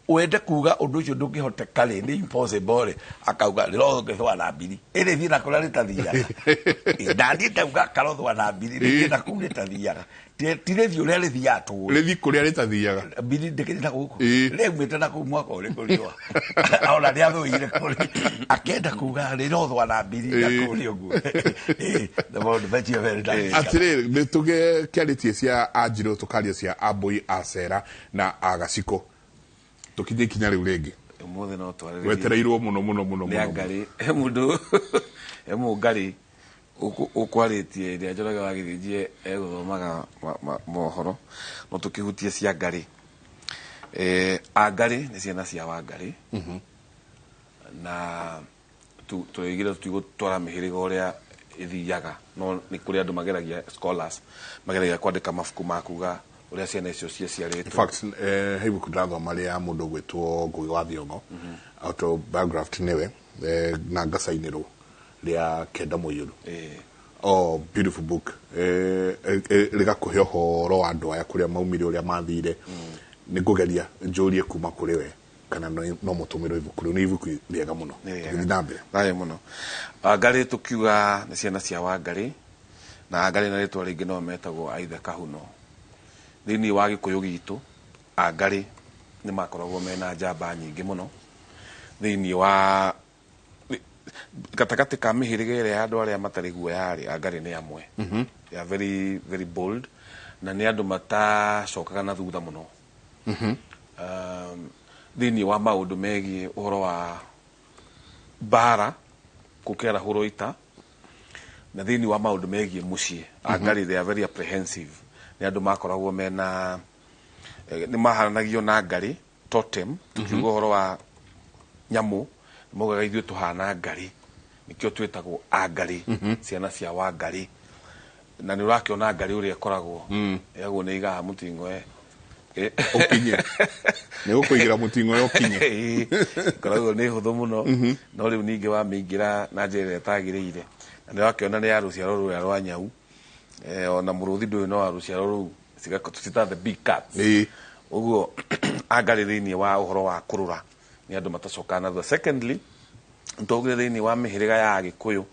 wende kuga ũndũ ũcio ndũngĩhoteka rĩ, nĩ impossible rĩ, akauga rĩrothũa na mbiri. Ĩrĩthiĩ na kũrĩa rĩtathiaga. Ndaniĩ ndauga karothũa na mbiri, rĩthiĩ na kũu rĩtathiaga. Ti rĩthiĩ ũrĩa rĩthiaga tũĩ. Rĩthiĩ kũrĩa rĩtathiaga. Mbiri ndĩkĩrĩ na gũkũ. Rĩaumĩte na kũu mwaka ũrĩkũ riũa. Ona rĩathũire kũrĩ. Akenda kuga rĩrothũa na mbiri na kũrĩa ũguo. Na maũndũ macio merĩ ndangĩkana. Atĩrĩrĩ, nĩ tũge kĩarĩtie cia Anjirũ, tũkaria cia Ambũi, Acera na Agacikũ. Tũkinye ikinya rĩu rĩngĩ. Ũmũthĩ no twarĩrĩrie. Wetereirwo mũno, mũno, mũno, Nĩ mũno. Angarĩ, he mũndũ, he mũngarĩ ũkwarĩtie ĩrĩa Njoroge wa Gĩthĩnji egũthomaga mohoro, no tũkĩhutie cia Ngarĩ. Angarĩ nĩ ciana cia Wangarĩ. Na tũigire tũtigũtwara mĩhĩrĩga ũrĩa ĩthiaga, no nĩ kũrĩ andũ mageragia, scholars mageragia kwandĩka mabuku ma kuga ũrĩa ciana icio ciaciarĩtwo. In fact, he ibuku ndĩrathoma rĩa mũndũ ũgwĩtwo Ngũgĩ wa Thiong'o, autobiographed nĩwe, na ngacainĩrwo rĩa Kenda Mũiyũru. Oh, beautiful book. Rĩgakũhe ũhoro wa andũ aya kũrĩa maumire, ũrĩa mathire. Nĩ ngũgeria njũrie kuma kũrĩ we kana no mũtũmĩrwo ibuku rĩu. Nĩ ibuku rĩega mũno. Nĩ rĩega. Tũgĩthiĩ na mbere. Thayũ mũno. Angarĩ tũkiuga nĩ ciana cia Wangarĩ, na Angarĩ na rĩtwa rĩngĩ no metagwo Aithe Kahuno. Thĩinĩ wa Gĩkũyũ gitũ, Angarĩ nĩ makoragwo mena njamba nyingĩ mũno. Thĩinĩ wa gatagatĩ ka mĩhĩrĩga ĩrĩa ya andũ arĩa matarĩ guoya rĩ, Angarĩ nĩ amwe. They are very, very bold, na nĩ andũ matacokaga na thutha mũno. Thĩinĩ wa maũndũ megiĩ ũhoro wa mbara, gũkĩarahũrwo ita, na thĩinĩ wa maũndũ megiĩ mũciĩ, Angarĩ they are very apprehensive. Nĩ andũ makoragwo mena, nĩ maharanagio na ngarĩ, totem, tukiuga ũhoro wa nyamũ, maugaga ithuĩ tũhana ngarĩ, nĩkĩo twĩtagwo Angarĩ, ciana cia Wangarĩ. Na nĩ ũrakĩona ngarĩ ũrĩa ĩkoragwo. Ĩragwo nĩ igaga mũting'oe. Ũkinye. Nĩ gũkũigĩra mũting'oe ũkinye. Ĩkoragwo nĩ hũthũ mũno. No rĩu ningĩ wamĩingĩra na njĩra ĩrĩa ĩtagĩrĩire. Na nĩ ũrakĩona nĩ ya rũciaro rũrĩa rwa nyau. Ona mũrũthi ndũyũ no wa rũciaro rũu. Cita the big cats. Ũguo Angarĩ thĩinĩ wa ũhoro wa kũrũra nĩ andũ matacokaga na thutha. Secondly, nĩtwaugire thĩinĩ wa mĩhĩrĩga ya Agĩkũyũ,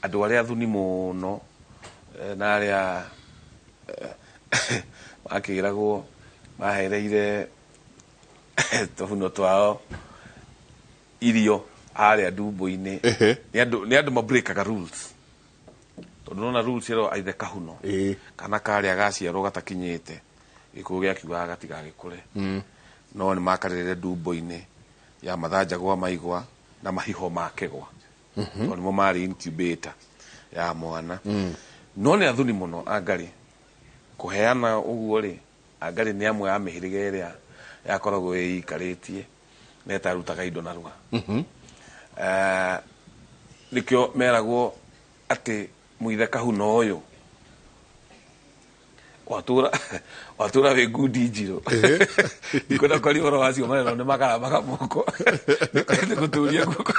andũ arĩa athuni mũno, na arĩa, makĩragwo mahereire tũhuno twao irio harĩa ndumbo-inĩ. Nĩ andũ mabreakaga rules. Tondũ nona rules ĩro aithe kahuno. Kana karĩa gaciarwo gatakinyĩte, gĩkũyũ gĩakiugaga gatigagĩkũre. No nĩ makarĩrĩre ndumbo-inĩ ya mathanjagwa maigwa na mahiho ma kĩgwa. Tondũ nĩmo marĩ incubator ya mwana. No nĩ athuni mũno Angarĩ. Kũheana ũguo rĩ, Angarĩ nĩ amwe a mĩhĩrĩga ĩrĩa yakoragwo ĩikarĩtie na ĩtarutaga indo narua. Nĩkĩo meragwo atĩ mũithe kahuno ũyũ Watũra watũra wĩ ngundi njirũ. Ndikwenda kwaria ũhoro wacio maneno nĩ makaramaga moko nĩ gũtũria guoko.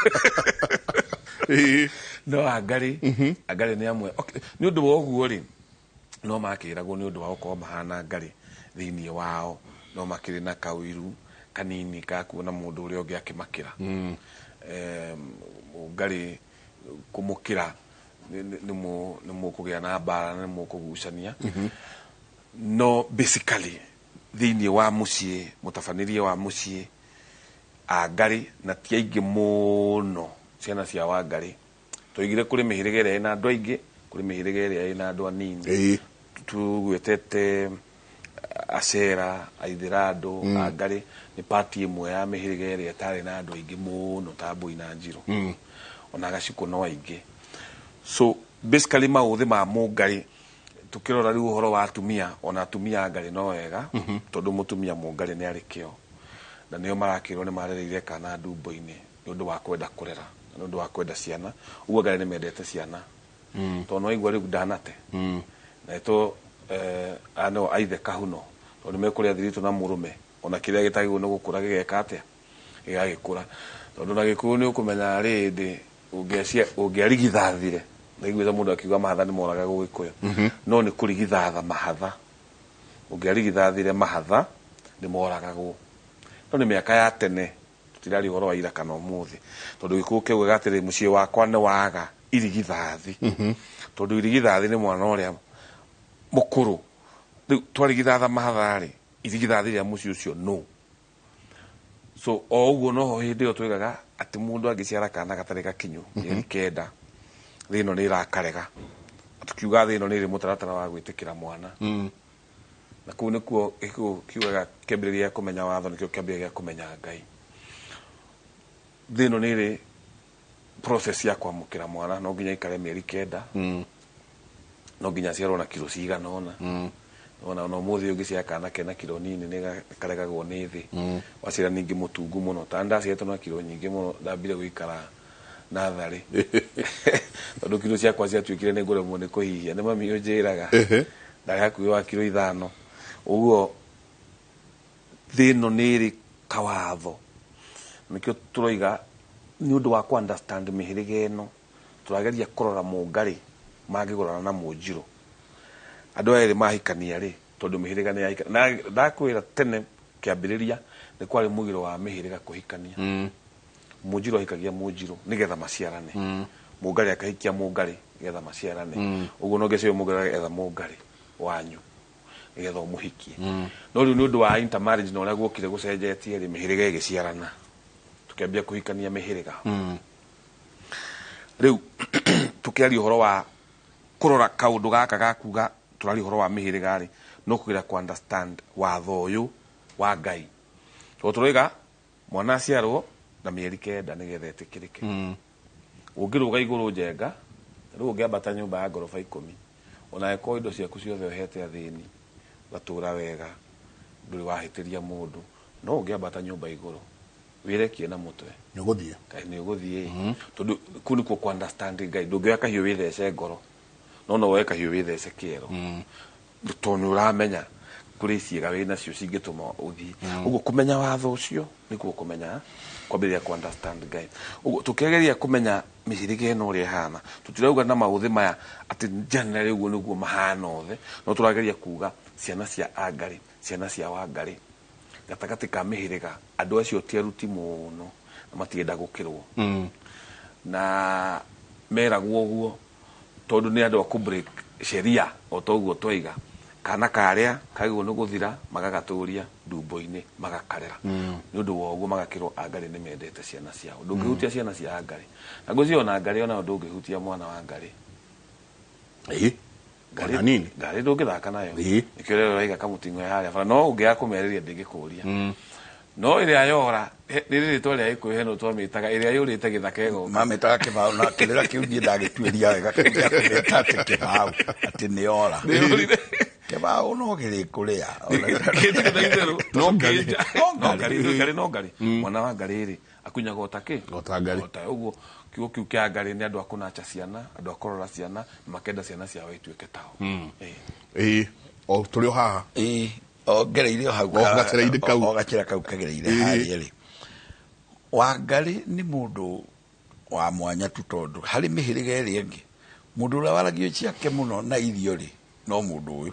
No Angarĩ, Angarĩ nĩ amwe. Okay, nĩ ũndũ wa ũguo rĩ, no makĩragwo nĩ ũndũ wa gũkorwo mahana Ngarĩ thĩinĩ wao, no makĩrĩ na kaũiru kanini ka kuona mũndũ ũrĩa ũngĩ akĩmakĩra. Ngarĩ kũmũkĩra nĩ mũkũgĩa na mbara na nĩ mũkũgucania. No basically thĩinĩ wa mũciĩ, mũtabanĩrie wa mũciĩ, Angarĩ na ti aingĩ mũno ciana cia Wangarĩ. Twaigire kũrĩ mĩhĩrĩga ĩrĩa ĩna andũ aingĩ, kũrĩ mĩhĩrĩga ĩrĩa ĩna andũ anini. Tugwetete Acera, Aithĩrandũ, Angarĩ nĩ pati ĩmwe ya mĩhĩrĩga ĩrĩa ĩtarĩ na andũ aingĩ mũno ta Mbũi na Njirũ. Ona Gacikũ no aingĩ. So basically maũthĩ ma Mũngarĩ tukĩrora rĩu ũhoro wa atumia, ona atumia a Ngarĩ no wega, tondũ mũtumia Mũngarĩ nĩ arĩ kĩo na nĩo marakĩrwo nĩ marereire kana ndumbo-inĩ nĩ ũndũ wa kwenda kũrera na nĩ ũndũ wa kwenda ciana. Ũguo Ngarĩ nĩ mendete ciana, tondũ no aigua rĩu ndanate na ĩtwo ano aithe kahuno, tondũ nĩ mekũrĩa thiritũ na mũrũme, ona kĩrĩa gĩtagĩrĩirwo nĩ gũkũra gĩgeka atĩa, gĩgagĩkũra. Tondũ na Gĩkũyũ nĩ ũkũmenya rĩndĩ ũngĩarigithathire, ndaiguĩte mũndũ akiuga mahatha nĩ moragagwo Gĩkũyũ, no nĩ kũrigithatha mahatha. Ũngĩarigithathire mahatha nĩ moragagwo, no nĩ mĩaka ya tene, tũtiraria ũhoro wa ira kana ũmũthĩ, tondũ Gĩkũyũ kĩaugaga atĩrĩ, mũciĩ wakwa nĩ waga irigithathi, tondũ irigithathi nĩ mwana ũrĩa mũkũrũ. Rĩu twarigithatha mahatha rĩ, irigithathi rĩa mũciĩ ũcio no. So o ũguo noho hĩndĩ ĩyo twaigaga atĩ mũndũ angĩciara kana gatarĩ gakinyu mĩeri 9, thĩ ĩno nĩ ĩrakarega. Tukiuga thĩ ĩno nĩ ĩrĩ mũtaratara wa gwĩtĩkĩra mwana, na kũu nĩkuo Gĩkũyũ kiugaga kĩambĩrĩria gĩa kũmenya watho nĩkĩo kĩambĩrĩria gĩa kũmenya Ngai. Thĩ ĩno nĩ ĩrĩ process ya kwamũkĩra mwana, no nginya aikare mĩeri 9, no nginya aciarwo na kiro cigana ũna. Ona ona ũmũthĩ ũngĩciara kana kena kiro nini nĩ karegagwo nĩ thĩ. Waciara ningĩ mũtungu mũno, ta ndaciaretwo na kiro nyingĩ mũno, ndambire gũikara natharĩ tondũ kiro ciakwa ciatuĩkire nĩ ngũremwo nĩ kũhihia, nĩ mami ũnjĩraga ndarĩ hakuhĩ wa kiro 5 ũguo. Thĩ ĩno nĩ ĩrĩ kawatho, nĩkĩo tũroiga nĩ ũndũ wa ku understand mĩhĩrĩga ĩno, tũrageria kũrora Mũngarĩ mangĩgũrana na Mũnjirũ, andũ aya erĩ mahikania rĩ, tondũ mĩhĩrĩga nĩ yahikania. Na ndakwĩra tene kĩambĩrĩria nĩ kwarĩ mũgiro wa mĩhĩrĩga kũhikania. Mũnjirũ ahikagia Mũnjirũ nĩgetha maciarane, Mũngarĩ akahikia Mũngarĩ nĩgetha maciarane. Ũguo no ngĩcio Mũngarĩ agetha Mũngarĩ wanyu nĩgetha ũmũhikie. No rĩu nĩ ũndũ wa intermarriage na ũrĩa guokire gũcenjetie rĩ, mĩhĩrĩga ĩgĩciarana, tũkĩambia kũhikania mĩhĩrĩga. Rĩu tũkĩaria ũhoro wa kũrora kaũndũ gaka ga kuga tũraria ũhoro wa mĩhĩrĩga rĩ, no kũgeria ku understand watho ũyũ wa Ngai, tondũ tũroiga mwana aciarwo na mĩeri 9 nĩgetha etĩkĩrĩke. Ũngĩrũga igũrũ njenga rĩu, ũngĩambata nyũmba ya ngoroba 10, ona angĩkorwo indo ciaku ciothe ũhete athĩni, ũgatũra wega, ndũrĩ wahĩtĩria mũndũ, no ũngĩambata nyũmba igũrũ wĩrekie na mũtwe, nĩ ũgũthiĩ. Kaĩ nĩ ũgũthiĩ, tondũ kũu nĩkuo ku understand Ngai. Ndũngĩoya kahiũ wĩthece ngoro, no no woe kahiũ wĩthece kĩero, tondũ nĩ ũramenya kũrĩ ciĩga wĩ nacio cingĩtũma ũthiĩ ũguo. Kũmenya watho ũcio nĩkuo kũmenya kwambĩrĩria ku understand Ngai. Ũguo tũkĩgeria kũmenya mĩhĩrĩga ĩno ũrĩa ĩhana, tũtirauga na maũthĩ maya atĩ generally ũguo nĩguo mahana othe, no tũrageria kuga ciana cia Angarĩ, ciana cia Wangarĩ, gatagatĩ ka mĩhĩrĩga, andũ acio ti aruti mũno na matienda gũkĩrwo, na meragwo ũguo tondũ nĩ andũ a kũ break sheria. O ta ũguo twaiga, kana karĩa kagĩrĩirwo nĩ gũthira magagatũria ndumbo-inĩ, magakarera. Nĩ ũndũ wa ũguo magakĩrwo Angarĩ nĩ mendete ciana ciao. Ndũngĩhutia ciana cia Angarĩ, na ngwĩciria ona Ngarĩ onayo ndũngĩhutia mwana wa Ngarĩ. Ngarĩ Ona nini. Ngarĩ ndũngĩthaka nayo. Nĩkĩo rĩrĩa ũraiga kamũting'o harĩa bara, no ũngĩaga kũmĩarĩria ndĩngĩkũria. No ĩrĩa yora rĩrĩ rĩtwa rĩa Gĩkũyũ heno twamĩtaga ĩrĩa yũrĩte gĩthaka ĩgoka. Mamĩtaga kĩbaũ, na kĩrĩra kĩu niĩ ndagĩtuĩria wega, kĩu gĩa kũmĩta atĩ kĩbaũ atĩ nĩ ora. Nĩyũrire. Kĩbaũ no gĩrĩkũrĩa. Kĩnjĩte itherũ no kĩnja No no ngarĩ. Ngarĩ ngarĩ no ngarĩ, mwana wa ngarĩ rĩ akunyaga o ta kĩ? O ta ngarĩ. O ta ũguo. Kiugo kĩu kĩa ngarĩ nĩ andũ a kũnacha ciana, andũ a kũrora ciana, na makenda ciana ciao ituĩke tao. Ĩĩ, O tũrĩ o haha. Ĩĩ, o ngereire o hau. O gacĩra-inĩ kau. O gacĩra kau kagereire harĩa rĩ. Wangarĩ nĩ mũndũ wa mwanya tu, tondũ harĩ mĩhĩrĩga ĩrĩa ĩngĩ mũndũ ũrĩa waragio ciake mũno na irio rĩ, no mũndũ ũyũ.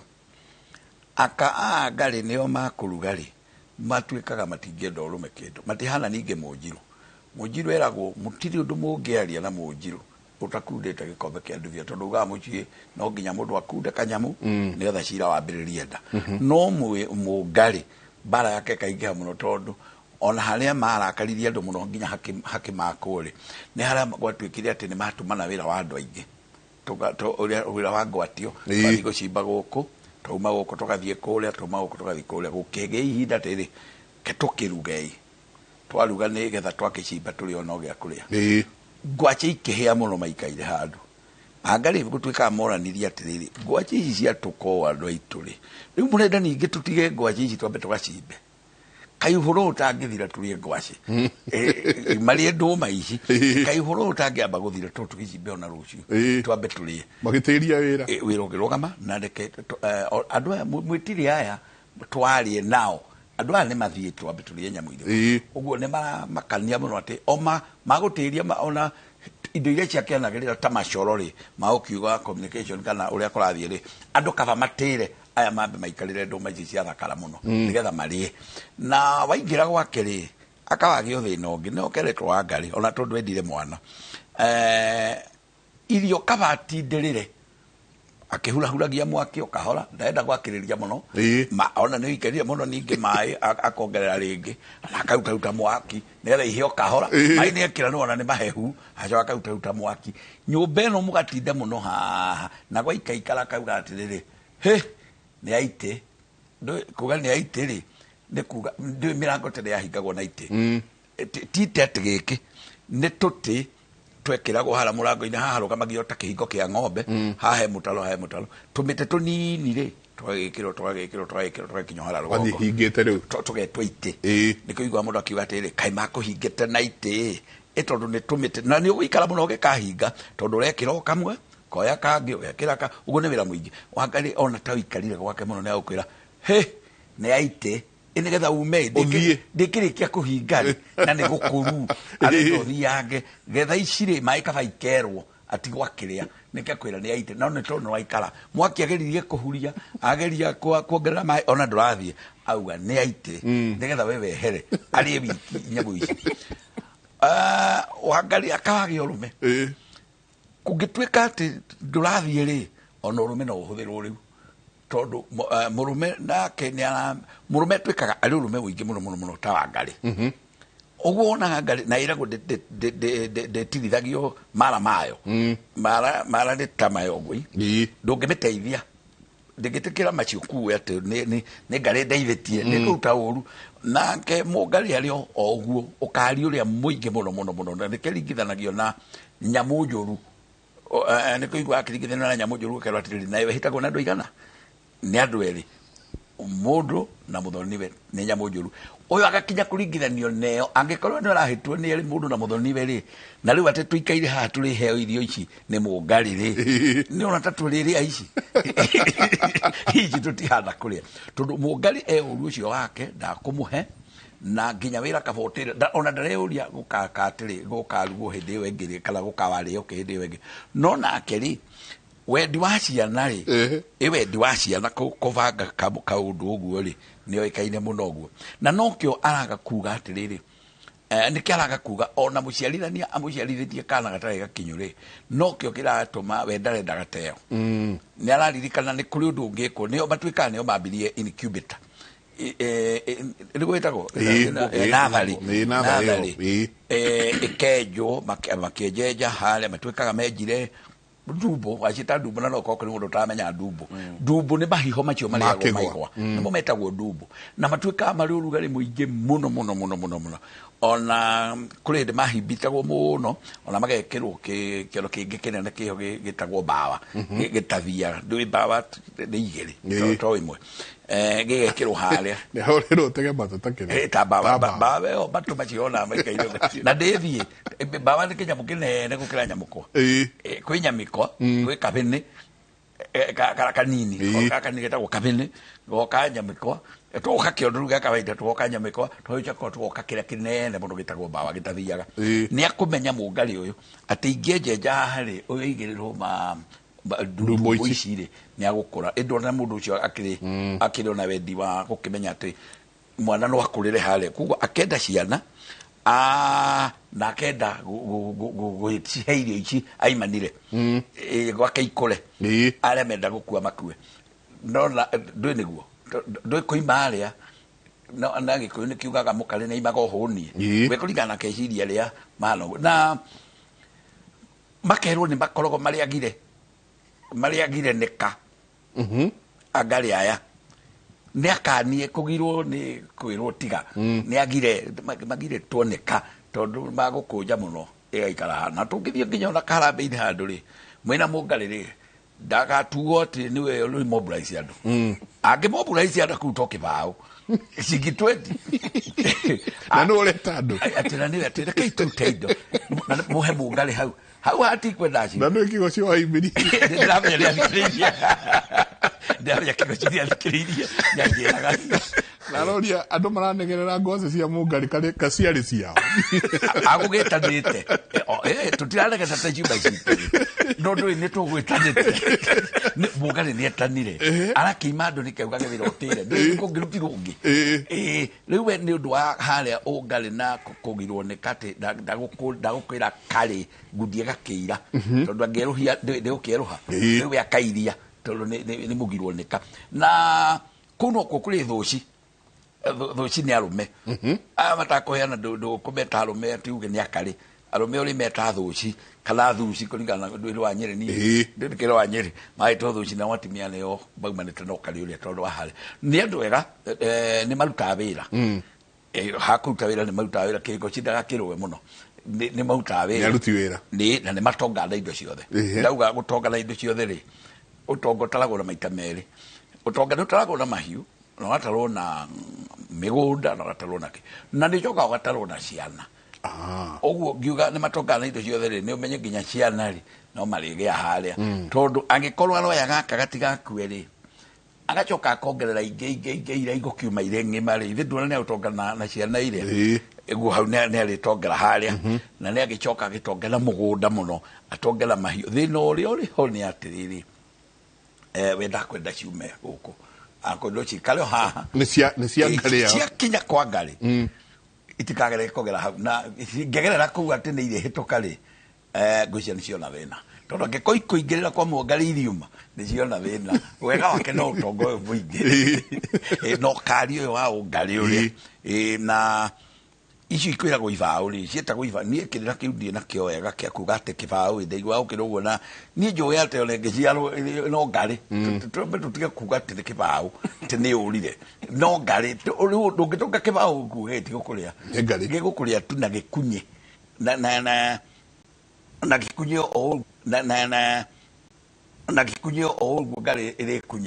Aka a Ngarĩ nĩo makũruga rĩ, matuĩkaga matingĩenda ũrũme kĩndũ, matihana ningĩ mũnjirũ. Mũnjirũ eragwo mũtirĩ ũndũ mũngĩaria na mũnjirũ ũtakundĩte gĩkombe kĩa ndubia, tondũ ugaga mũciĩ no nginya mũndũ akunde kanyamũ nĩgetha cira wambĩrĩrie nda. No mũngarĩ mbara yake ĩkaingĩha mũno, tondũ ona harĩa marakaririe andũ mũno nginya hakĩmakwo rĩ, nĩ harĩa gwatuĩkire atĩ nĩ matũmana wĩra wa andũ aingĩ. Wĩra wa ngwatio, twathiĩ gũcimba gũkũ, twauma gũkũ tũgathiĩ kũrĩa, twauma gũkũ tũgathiĩ kũrĩa, gũkĩgĩa ihinda rĩrĩ, ke tũkĩrugei, twaruga nĩgetha twakĩcimba tũrĩ ona gĩa kũrĩa. Ngwacĩ ikĩhĩa mũno maikaire handũ. Angarĩ gũtuĩkaga moranirie atĩrĩrĩ, ngwacĩ ici ciatũkoa andũ aitũ rĩ, rĩu mũrenda ningĩ tũtige ngwacĩ ici twambe tũgacimbe, kaĩ ũhoro ũtangĩthira tũrĩe ngwacĩ, marĩe ndũma ici, kaĩ ũhoro ũtangĩamba gũthira tondũ tũgĩcimbe ona rũciũ twambe tũrĩe. Magĩtĩria wĩra. Wĩra ũkĩrũgama na reke andũ aya mwĩtire aya twarie nao, andũ aya nĩ mathiĩ twambe tũrĩe nyamũ iria. Ũguo nĩ maramakania mũno atĩ o magũtĩria ona indo iria ciakĩanagĩrĩra ta macoro rĩ, magũkiuga communication kana ũrĩa kũrathiĩ rĩ, andũ kaba matĩre aya mambe maikarĩre ndũma ici ciathakara mũno nĩgetha marĩe. Na waingĩra gwake rĩ, akawagĩa thĩna ũngĩ, nĩ okeretwo Wangarĩ ona tondũ endire mwana. Irio kaba atindĩrĩre akĩhurahuragia mwaki o kahora, ndarenda gwakĩrĩria mũno. Ona nĩ ũikarire mũno ningĩ maĩ akongerera rĩngĩ na akarutaruta mwaki nĩgetha ihĩe o kahora. Maĩ nĩ ekĩra nĩwona nĩ mahehu, acoka akarutaruta mwaki. Nyũmba ĩno mũgatinda mũno haha na gwaikaikara akauga atĩrĩrĩ, hĩ nĩ aitĩ. Kuga nĩ aitĩ rĩ, nĩ kuga ndũĩ mĩrango tene yahingagwo na itĩ. Ti ite atĩ gĩkĩ nĩ tũtĩ twekĩragwo harĩa mũrango-inĩ, haha rũgamagio ta kĩhingo kĩa ng'ombe, haha he mũtaro, haha he mũtaro, tũmĩtĩ tũnini rĩ tũgagĩkĩrwo, tũgagĩkĩrwo, tũgagĩkĩrwo, tũgakinywo harĩa rũgongo. Wathiĩ hingĩte rĩu. Tũgetwo itĩ. Nĩkĩo ũiguaga mũndũ akiuga atĩrĩrĩ, kaĩ makũhingĩte na itĩ ĩ, tondũ nĩ tũmĩtĩ, na nĩ ũgũikara mũno ũgĩkahinga, tondũ ũrekĩra o kamwe, koya kangĩ, ũgekĩra ka, ũguo nĩ wĩra mũingĩ. Wangarĩ ona ta ũikarire gwake mũno nĩ agũkwĩra, hĩ nĩ aitĩ, ĩ nĩgetha ume, ndĩkĩrĩkia kũhinga rĩ, na nĩ gũkũru, arenda ũthiange, getha ici rĩ, maĩ kaba ikerwo, atigwo akĩrĩa, nĩkĩo akwĩra nĩ aitĩ, no nĩ tondũ nĩ waikara. Mwaki ageririe kũhuria, ageria kuongerera maĩ, ona ndũrathiĩ, auga nĩ aitĩ, nĩgetha we wehere, arĩe wiki nyamũ ici. Wangarĩ akawagĩa ũrũme. Kũngĩtuĩka atĩ ndũrathiĩ rĩ, ona ũrũme no ũhũthĩrwo rĩu, tondũ mũrũme nake nĩ ara, mũrũme atuĩkaga arĩ ũrũme mũingĩ mũno mũno mũno ta Wangarĩ. Ũguo wonaga Ngarĩ na ĩragwo ndĩtirithagio mara mayo. Mara nĩ ta mayo ũguo. Ndũngĩmĩteithia, ndĩngĩtĩkĩra macio kuwe atĩ nĩ Ngarĩ ndeithĩtie, nĩ kũruta ũru. Nake mũngarĩ arĩ o ũguo, ũkari ũrĩa mũingĩ mũno mũno mũno, na nĩkĩringithanagio na nyamũ njũru. Nĩ kũigua akĩringithanio na nyamũ njũru, ũkerwo atĩrĩrĩ, nayo ĩhĩtagwo na andũ aigana? Nĩ andũ erĩ, mũndũ na mũthoniwe, nĩ nyamũ njũru. Ũyũ agakinya kũringithanio neo, angĩkorwo nĩ arahĩtwo nĩ erĩ mũndũ na mũthoniwe rĩ, na rĩu atĩ tũikaire haha tũrĩ heo irio ici nĩ mũngarĩ rĩ, nĩ ona ta tũrĩrĩa ici. Ici tũtihana kũrĩa, tondũ mũngarĩ e ũru ũcio wake ndakũmũhe, na nginya wĩra kabotĩre, ona ndareyũria gũkaka atĩrĩ, gũkarugwo hĩndĩ ĩyo ĩngĩ rĩ, kana gũkawarĩo hĩndĩ ĩyo ĩngĩ. No nake rĩ, wendi wa ciana rĩ, ĩ wendi wa ciana kũbanga kaũndũ ũguo rĩ, nĩ oĩkaine mũno ũguo. Na nokĩo araga kuga atĩrĩrĩ, nĩkĩo araga kuga ona mũciarithania amũciarithĩtie kana gatarĩ gakinyu rĩ, nokĩo kĩratũma we ndarenda gateo. Nĩ araririkana nĩ kũrĩ ũndũ ũngĩkwo, nĩo matuĩkaga nĩo mambirie incubator. Nĩguo ĩtagwo? Natharĩ. Natharĩ. Ĩkenjwo, makĩenjenja harĩa, matuĩkaga menjire ndumbo, wacita ndumbo na no ũkorwo kũrĩ mũndũ ũtaramenya ndumbo. Ndumbo nĩ mahiho macio marĩagwo maigwa, nĩmo metagwo ndumbo, na matuĩkaga marĩ ũrugarĩ mũingĩ mũno mũno mũno mũno mũno. Ona kũrĩ hĩndĩ mahimbitagwo mũno, ona magekĩrwo kĩoro kĩngĩ kĩnene kĩho gĩtagwo mbawa, gĩtathiaga. Ndũĩ mbawa nĩ igĩrĩ, to ĩmwe. Gĩgekĩrwo harĩa. Nĩ hũrĩrwo tege matũ ta kĩrĩa. Ta mbawa, mbawa ĩyo matũ macio ona maikaire. Na ndĩthiĩ, mbawa nĩ kĩnyamũ kĩnene gũkĩra nyamũkwa. Kwĩ nyamĩkwa, kwĩ kabĩnĩ, Kanini kanini getagwo kabene goka nyamĩkwa twoka kĩondo rĩu gĩa kawaida twoka nyamĩkwa tũgĩcoka twoka kĩrĩa kĩnene mũno gĩtagwo mbawa gĩtathiaga. Nĩ akũmenya mũngarĩ ũyũ atĩ ingĩenjenja haha rĩ ũyũ aigĩrĩrwo ma ndumbo ici rĩ nĩ agũkũra. Ĩndĩ ona mũndũ ũcio akĩrĩ ona wendi wa gũkĩmenya atĩ mwana no akũrĩre harĩa, koguo akenda ciana na akenda gũcihe irio ici aimanire gwake ikũre, arĩa menda gũkua makue. No ndũĩ nĩguo ndũĩ kũima harĩa na Gĩkũyũ nĩ kiugaga mũkarĩ nĩ aimaga ũhũnie, we kũringana na keciria rĩa mahana na makerwo nĩ makoragwo marĩagire nĩka angarĩ aya nĩ akanie kũgirwo nĩ kwĩrwo tiga nĩ agire magire tuoneka tondũ magũkũnja mũno ĩgaikara. Na tũngĩthiĩ nginya ona karambĩ-inĩ handũ rĩ mwĩna mũngarĩ rĩ ndagatuo atĩ nĩwe ũrĩ mobilize andũ. Angĩ mobilize andũ kũu to kĩbaũ ciringi 20 na nĩ ũreta andũ atĩ na nĩwe atĩ rekei tũrute indo na mũhe mũngarĩ hau hau hatikwenda na nĩ kĩgo cio waimĩrie. Ndĩramenya nĩathikĩrĩirie ndĩramenya kĩgo cio nĩathikĩrĩirie nĩanjĩraga naroria andũ maranegerera ngwaci cia mũngarĩ kaciarĩ ciao agũgĩtanĩte tũtiraregeta ta ciuma citũ no ndũĩ nĩ tũgwĩtanĩte mũngarĩ nĩetanire arakĩima andũ nĩkauga wĩra ũtĩre ndũĩ kũngĩrutirwo ũngĩ. Rĩu we nĩ ũndũ wa harĩa ũngarĩ na kũgirwo nĩ katĩ ndagũkwĩra karĩ ngundi ĩgakĩira tondũ angĩerũhia ndĩgũkĩerũha rĩu we akairia tondũ nĩ mũgirwo nĩka. Na kũu nokuo kũrĩ thũci thũci nĩ arũme aya matakũheana ndũkũmeta arũme atĩ uge nĩ akarĩ arũme ũrĩ meta thũci kana thuci kũringana na ndwĩrĩ wa Nyĩrĩ niĩ ndĩkĩrĩ wa Nyĩrĩ magĩtwo thũci nao atumia nĩo maumanĩte na ũkarĩ ũrĩa tondũ wa harĩa nĩ andũ ega nĩ marutaga wĩra hakũruta wĩra nĩ marutaga wĩra kĩrĩko cindagakĩrũe mũno nĩ marutaga wĩra nĩ aruti wĩra nĩ na nĩ matonga na indo ciothe. Ndauga gũtonga na indo ciothe rĩ ũtonga ũtaragwo na maita merĩ. Ũtonga nĩ ũtaragwo na mahiũ na ũgatarwo na mĩgũnda na ũgatarwo na kĩ na nĩ ũcokaga ũgatarwo na ciana. Ũguo ngiuga nĩ matonga na indo ciothe rĩ nĩ ũmenye nginya ciana rĩ no marĩgĩa harĩa tondũ angĩkorwo aroya gaka gatigakue rĩ agacoka akongerera ingĩ ingĩ ingĩ iria igũkiuma irĩ ng'ima rĩ ithe nduona nĩ agũtonga na ciana iria ĩguo hau nĩ arĩtongera harĩa na nĩ agĩcoka agĩtongera mũgũnda mũno atongera mahiũ. Thĩna ũrĩa ũrĩ ho nĩ atĩrĩrĩ we ndakwenda ciume gũkũ akwenda cikare haha nĩ cia ngarĩ yao ciakinya kwa ngarĩ itikagerere kũgera hau na ngĩgerera kũu atĩ nĩ irĩhĩtũka rĩ ngwĩciria nĩ ciona thĩna tondũ angĩkorwo ikũingĩrĩra kwa mũngarĩ iriuma nĩ ciona thĩna. Wega wake no ũtonga ũyũ mũingĩ no kari ũyũ wa ũngarĩ ũrĩa na icio ikwĩragwo ibaũ rĩ ciĩtagwo ibaũ. Niĩ kĩrĩra kĩu ndirĩ nakĩo wega kĩa kuga atĩ kĩbaũ ndaiguaga gũkĩra ũguo na niĩ njũĩ atĩ ona ĩngĩciarwo no ngarĩ tũmbe tũtige kuga atĩ nĩ kĩbaũ atĩ nĩ ũrire no ngarĩ rĩu ndũngĩtonga kĩbaũ kuge gĩtigũkũrĩa gĩgũkũrĩa tu na gĩkunye na na gĩkunye o na na na na gĩkunye o ũguo ngarĩ ĩrĩkunya.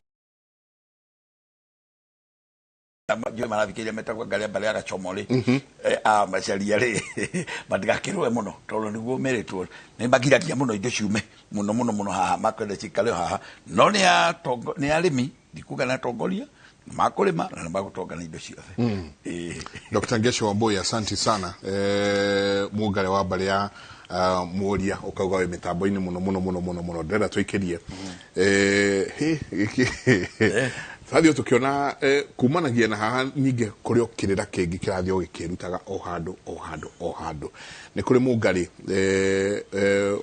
Njũĩ marathikĩrĩria metagwo ngarĩ mbarĩ ya Gachomo rĩ a macaria rĩ matigakĩrũe mũno tondũ nĩguo merĩtwo nĩ magiragia mũno indo ciume mũno mũno mũno haha makwenda cikare haha no nĩ arĩmi ndikuga na atongoria makũrĩma na magũtonga na indo ciothe. Dr. Ngesho Wambui, asante sana mũngarĩ wa mbarĩ ya Mũria ũkauga wĩ mĩtambo-inĩ mũno mũno mũno mũno mũno ndĩrenda tũikĩrie gĩkĩ tũrathiĩ tũkĩona kumanagia na haha ningĩ kũrĩ o kĩrĩra kĩngĩ kĩrathiĩ o gĩkĩrutaga o handũ o handũ o handũ. Nĩ kũrĩ mũngarĩ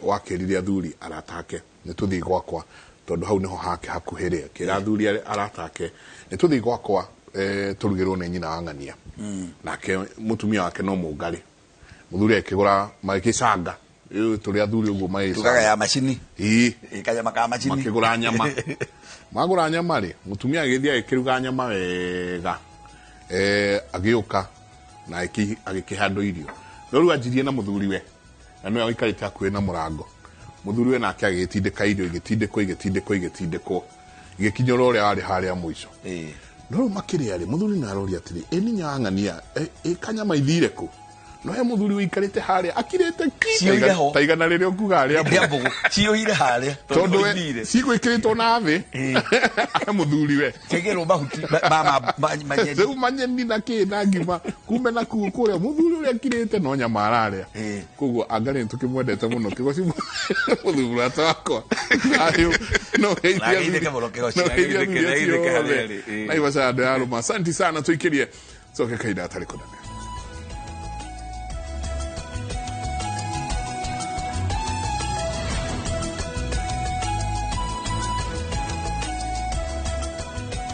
wakĩrire athuri aratake nĩ tũthiĩ gwakwa tondũ hau nĩho hake hakuhĩ rĩ akĩra athuri aratake nĩ tũthiĩ gwakwa tũrugĩrwo nĩ nyina wa ng'ania nake mũtumia wake no mũngarĩ mũthuri akĩgũra magĩcanga tũrĩ athuri ũguo magĩcanga tugaga ya macini kanyama ka macini makĩgũra nyama magũra nyama rĩ mũtumia agĩthiĩ agĩkĩruga nyama wega agĩũka na agĩkĩhandwo irio no rĩu anjirie na mũthuriwe na nĩwe waikarĩte hakuhĩ na mũrango mũthuriwe nake agĩgĩtindĩka irio igĩtindĩkwo igĩtindĩkwo igĩtindĩkwo igĩkinyũra ũrĩa warĩ harĩa mũico no rĩu makĩrĩa rĩ mũthuri nĩ aroria atĩrĩ ĩ nĩ nyang'ania ĩ kanyama ithire kũ No he muthuri wikarite haria akirite ki Ciũire ho. ta igana rĩrĩa ũkuga rĩa Rĩa mbũgũ ciũire harĩa tondu we cigwĩkĩrĩtwo na thĩ he mũthuri we kĩgĩrwo mahuti manyeni rĩu manyeni na kĩ na ngima kumbe na kuu kũrĩa mũthuri ũrĩa akirĩte no nyama ararĩa koguo angarĩ nĩtũkĩmwendete mũno kĩgoci mũthuri mũrata wakwa thayũ no geithie Nageithĩke mũno Kĩgoci. no geithie Nageithĩke, athuri nageithĩke harĩa othe arĩ, ĩĩ. Naivasha andũ ya rũma asanti sana tũikĩrie coke kahinda gatarĩ kũnene.